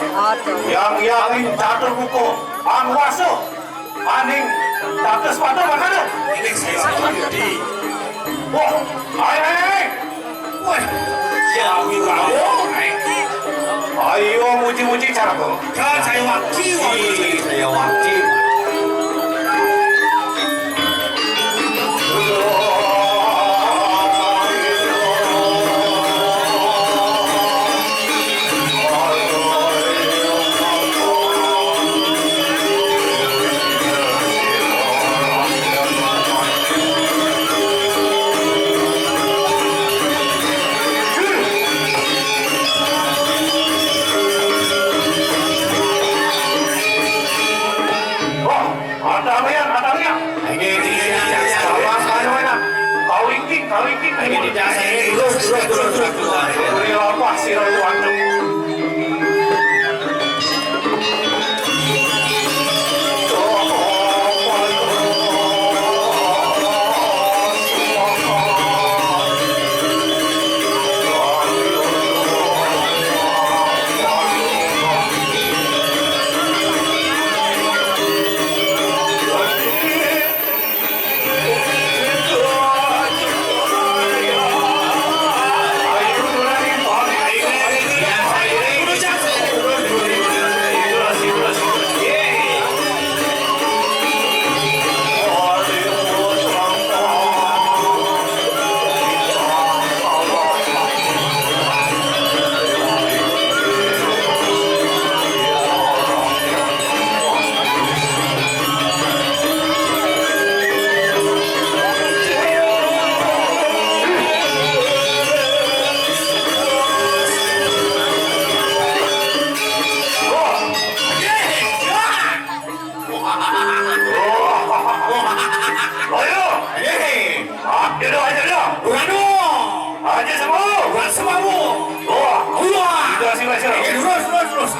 Aduh. Yang yang ring catur muka. Anwasa. Aning, catur sepatu makanan. Ini saya sendiri. Wah, ayo, ayo, ayo. Wah, ya, ayo. Ayo, muji-muji caraku. Kan saya wakil, saya wakil. Ada yang, ada yang. Ini, ini, ini, ini. Sabar, sabar, sabar. Kawingking, kawingking. Ini di dasar ini, terus, terus, terus, terus, terus. Ini lapas, si Ratu Ancem. Ah, ya udah, aja udah. Buruan dong. Aja semua. Buruan semua, Bu. Wah. Wah. Terus, terus, terus. Ini terus, terus, terus.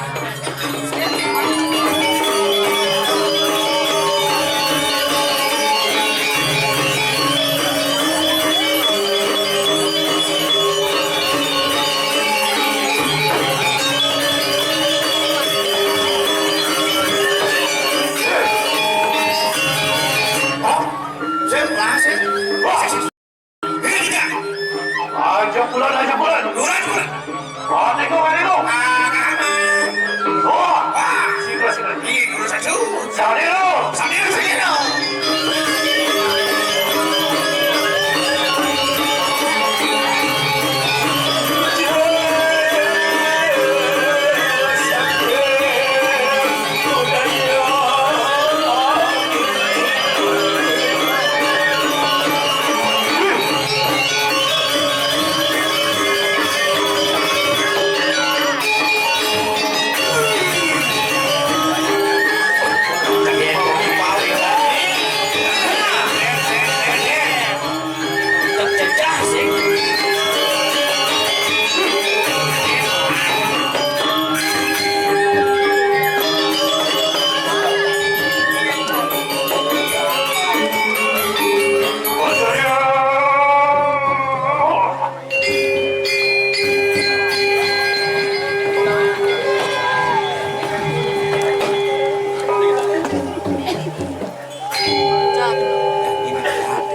Sip, lah, sip. Wah. Ini kita. Aja bulan, aja bulan. Bulan, bulan. Wah, tengok, tengok. Ah, kamu. Wah. Wah. Sini, sini. Ini dulu satu. Sini dulu. Sini dulu, sini dulu.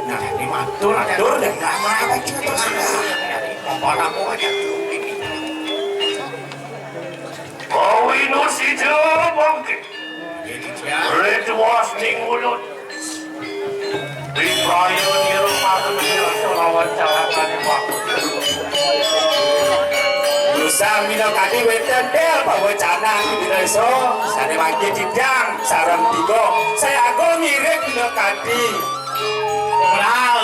Nah, ini matur, atur, dan nama apa kita tuh? Apa kamu aja? Kawinus ija bangkit. Red was ning ulut. Bipayu niro matu niro lawan calakan waktu. Nusa minakadi wénten del pawecanan ing dina esa, sané mangke titiang sareng tiga. Saya agung ngiring minakadi. Kenal.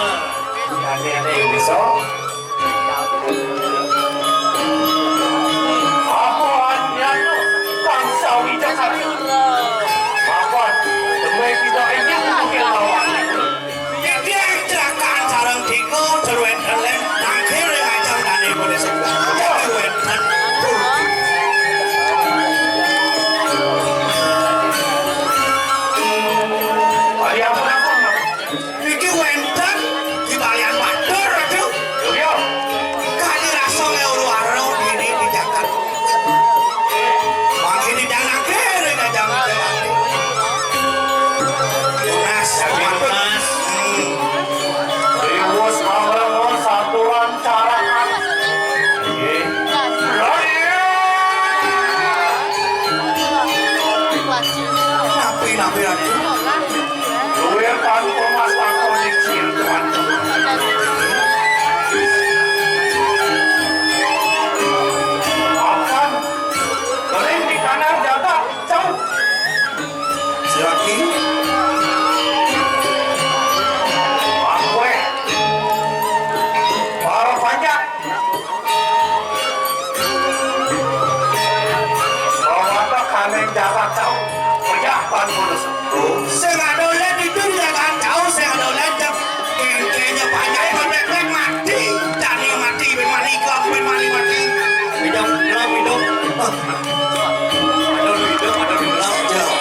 Ane-ane ing desa. Apa anyar kang sawijaksana? Mapan, demi kita ingin mungkin lawan. Yéning celakaan sareng tiga, terwénten lén, nangkir ing ajeng dané pada sebuah. Terwénten. Ari ampun-ampun. Niki wénten Ki Balian Batur, Ratu. Iya. Kadi rasa ngeuru aro dini di jagat. Mangkin di dalam kiri, di dalam kiri. Tunas, tunas. Hmm. Riwus amreng satuan carakan. Nggih. Raden. Napi, napi, Ratu? Luwih tanpa mastaka ning sir, Tuan. Akan beri di kanan jaga, jauh. Silakan. Aku, eh. Para panjak. Bawata kaning jagat tau. Pejah pan bonus. Sing ada oleh itu di jagat tau, sing ada oleh jam. Kengkenya panjang, kengkeng mati. Tani mati, ben mani, kelaku ben mani mati. Hidup, hidup, hidup. Aduh, hidup, aduh, hidup.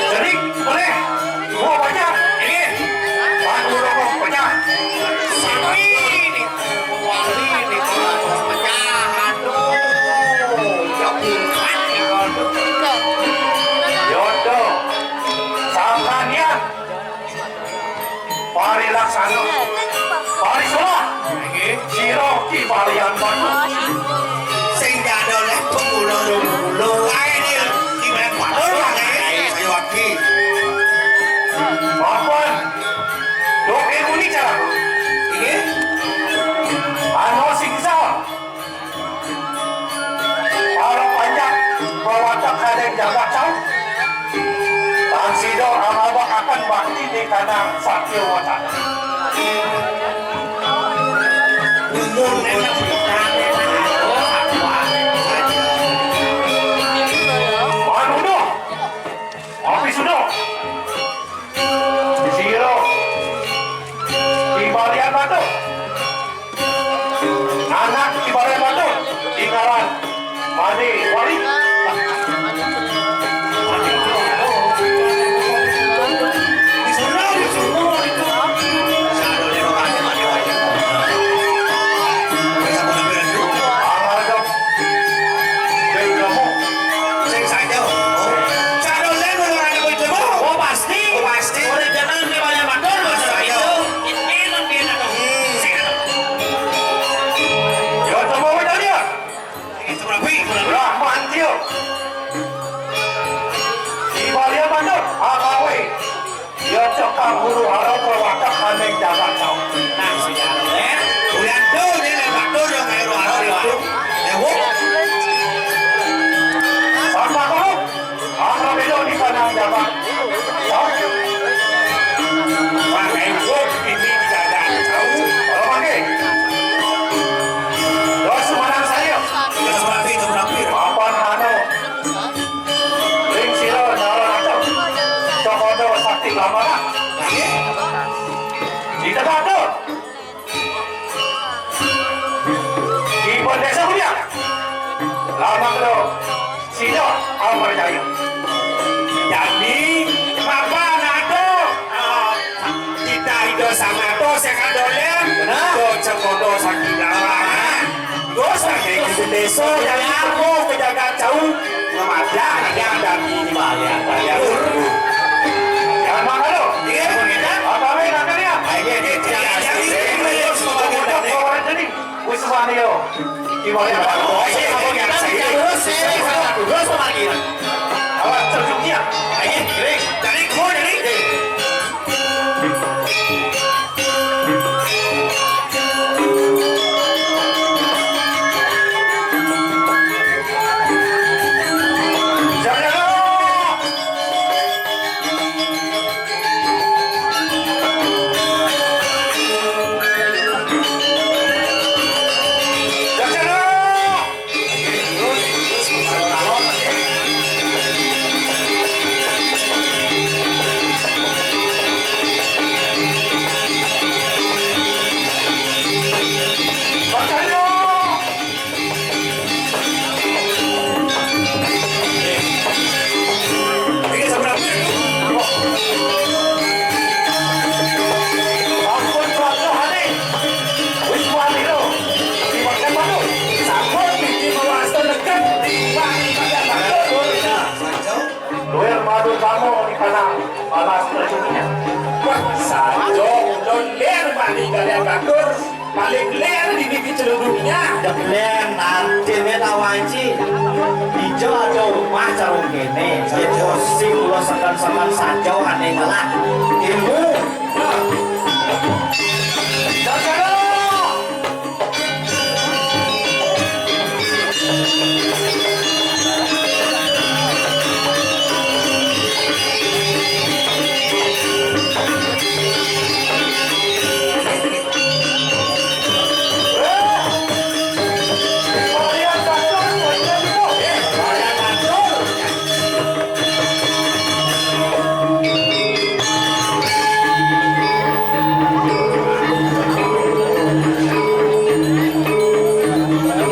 Jadi, boleh. Gua banyak. Ini. Pak Guru mau pecah. Sami ini. Wali ini kalau mau pecah. Aduh. Ya bukan ya. Yodo. Sangkanya. Pari laksana. Pari solah. Nggih. Sira Ki Balian Batu. Sing jadul ya pemula pemula. Ae dia. Ki Balian Batu lah, eh. Ayo, Aki. Papan. Dok ilmu ni cara. Nggih. Anu sing bisa. Para panjak bawatak kadang jagat tau. Tan sida amabakaken bakti di kanang satya wacana. Dumun enem. Manuduh. Api sudah. Sira. Anak Ibarat Batur, di ngaran Made Wali. Amarga Sing saja. Oh. Sadonya nu ngaran Boy Cemong. Oh, pasti. Oh, pasti. Udah jangan ke banyak batur, Mas. Saja. Itu, itu, itu. Hmm. Sing. Yo, temu wedanya. Sing, Surabi. Rahman Tio. Di Balian Batur, A K W. Ia cekak huru hara perwatak aning jagat cau. Nah, si Aro, eh. Ulian tu, dia lewat tu, dia main huru hara lewat tu. Eh, wo. Sampai kau, angka beda di sana jagat cau. Wah, eh, wo, ini di jagat cau. Kalau pakai. Dos semanang saya. Dos merapi, dos merapi. Papan anu. Ring sira nyalon atur. Cokodo sakti lamaran. Nggih. Di tengah atur. Di Desa Mulia. Lama kelo. Sida Amar Jaya. Jadi, Bapak Nato, eh, kita Ida Sang Nato, saya kadolen. Benar. Cokodo sakti lamaran. Terus lagi di desa yang aku ke jagat jauh, ngemadang yang ada di balik ada ya. Ya, makanya. Iya, begitu. Apa lagi nak kalian? Ayo, dia tidak asli. Udah bawa jadi. Wis wani yo. Di balik ada. Oh, iya, iya, iya. Terus, terus, terus, terus, terus, terus. Awas, terjungnya. Ayo, kering. Dari gua, dari. Ampun, Pak Johane. Wis wani lho. Diwakil Pak. Sampun niki mawasta legen. Wah, Pak Johane. Luwih matur kamu di kanang balas terjunnya. Wah, saja ulun lir mani kalian batur. Paling lir di niki celuduknya. Dek lir nanti ne tawanci. Ijo aja rumah carung kene. Ijo sing kula seken-seken saja ane ngelah. Ilmu. Nah. Jajaro.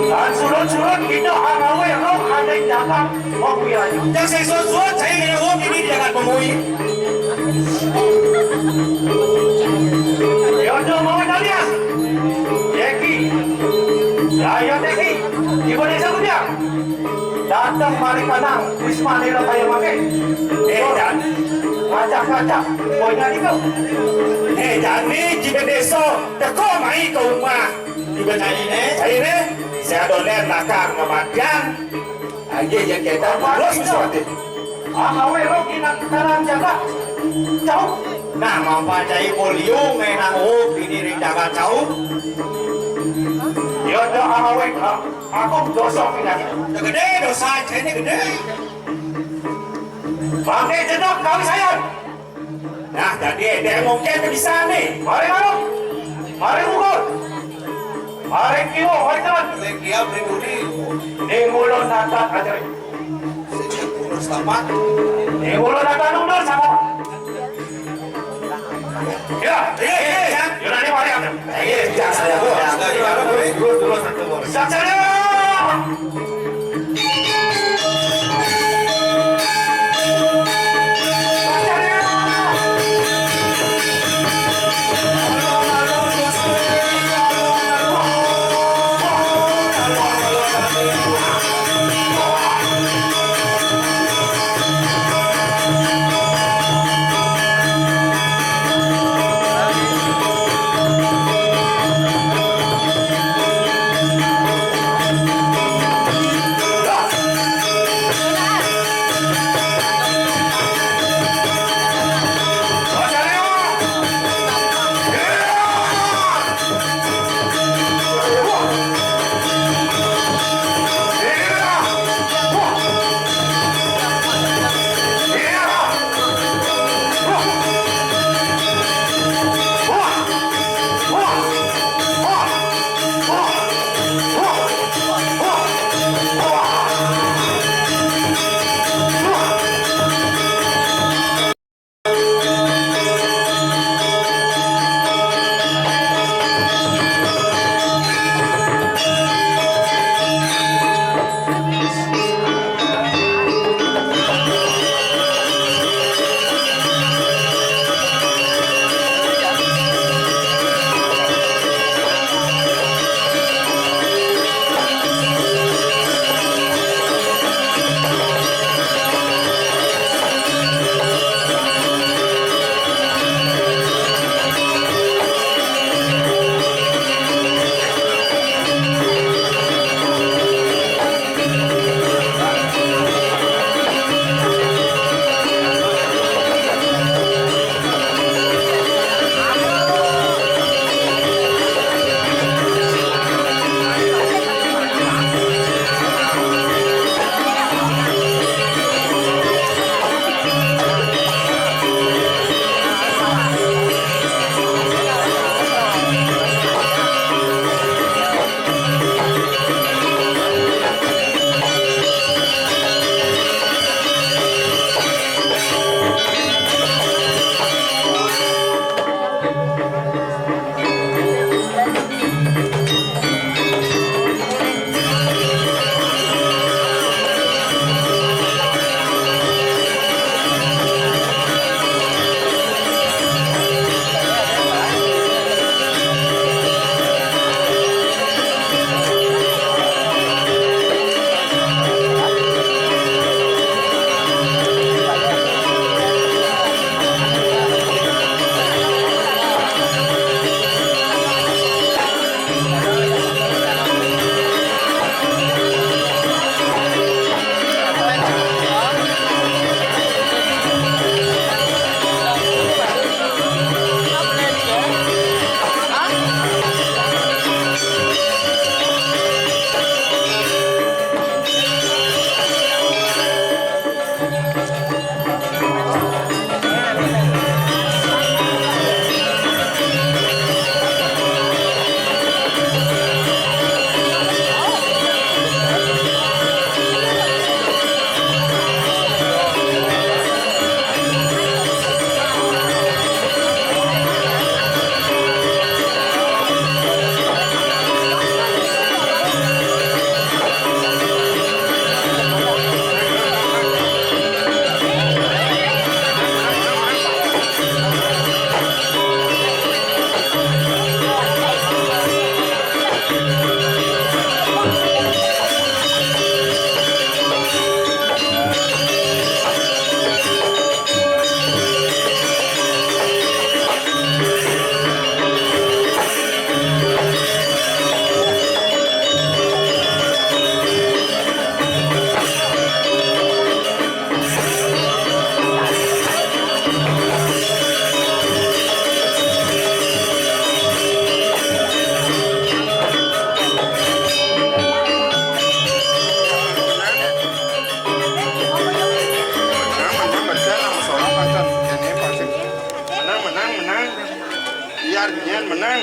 Lan surut-surut kita harawe roh ane jagat pemuyanya. Yang sing surut-surut saya kena wong ini di jagat pemui. Yodo mau tanya. Yeki. Ya, ya, Teki. Ibu desa punya. Datang mari kanang, Wisma Nira kaya makai. Eh, dan. Ngajak-ngajak, boynya itu. Eh, dan ni, jiba desa, teko mai ke rumah. Jiba nyai ni, saya ni, saya dolen lakar ngematian. Aja yang kita terus sesuatu. Ah, awe lo kina kanang jaga. Jauh. Nah, mampa cai polio, menang oh, ini ring jaga jauh. Ya, dah, ah, awe, ah. Aku dosa pindah. Gede dosa, ini gede. Bangke jedok kami sayang. Nah, jadi ente mungkin bisa nih. Mari, mari. Mari ukur. Mari kiwo, mari teman. Dia beri duri. Ning ulun nata ajari. Sejak ulun selamat. Ning ulun nata nundun sama. Ya, eh, eh, ya. Yunani mari. Menang, menang, menang. Biar nian menang.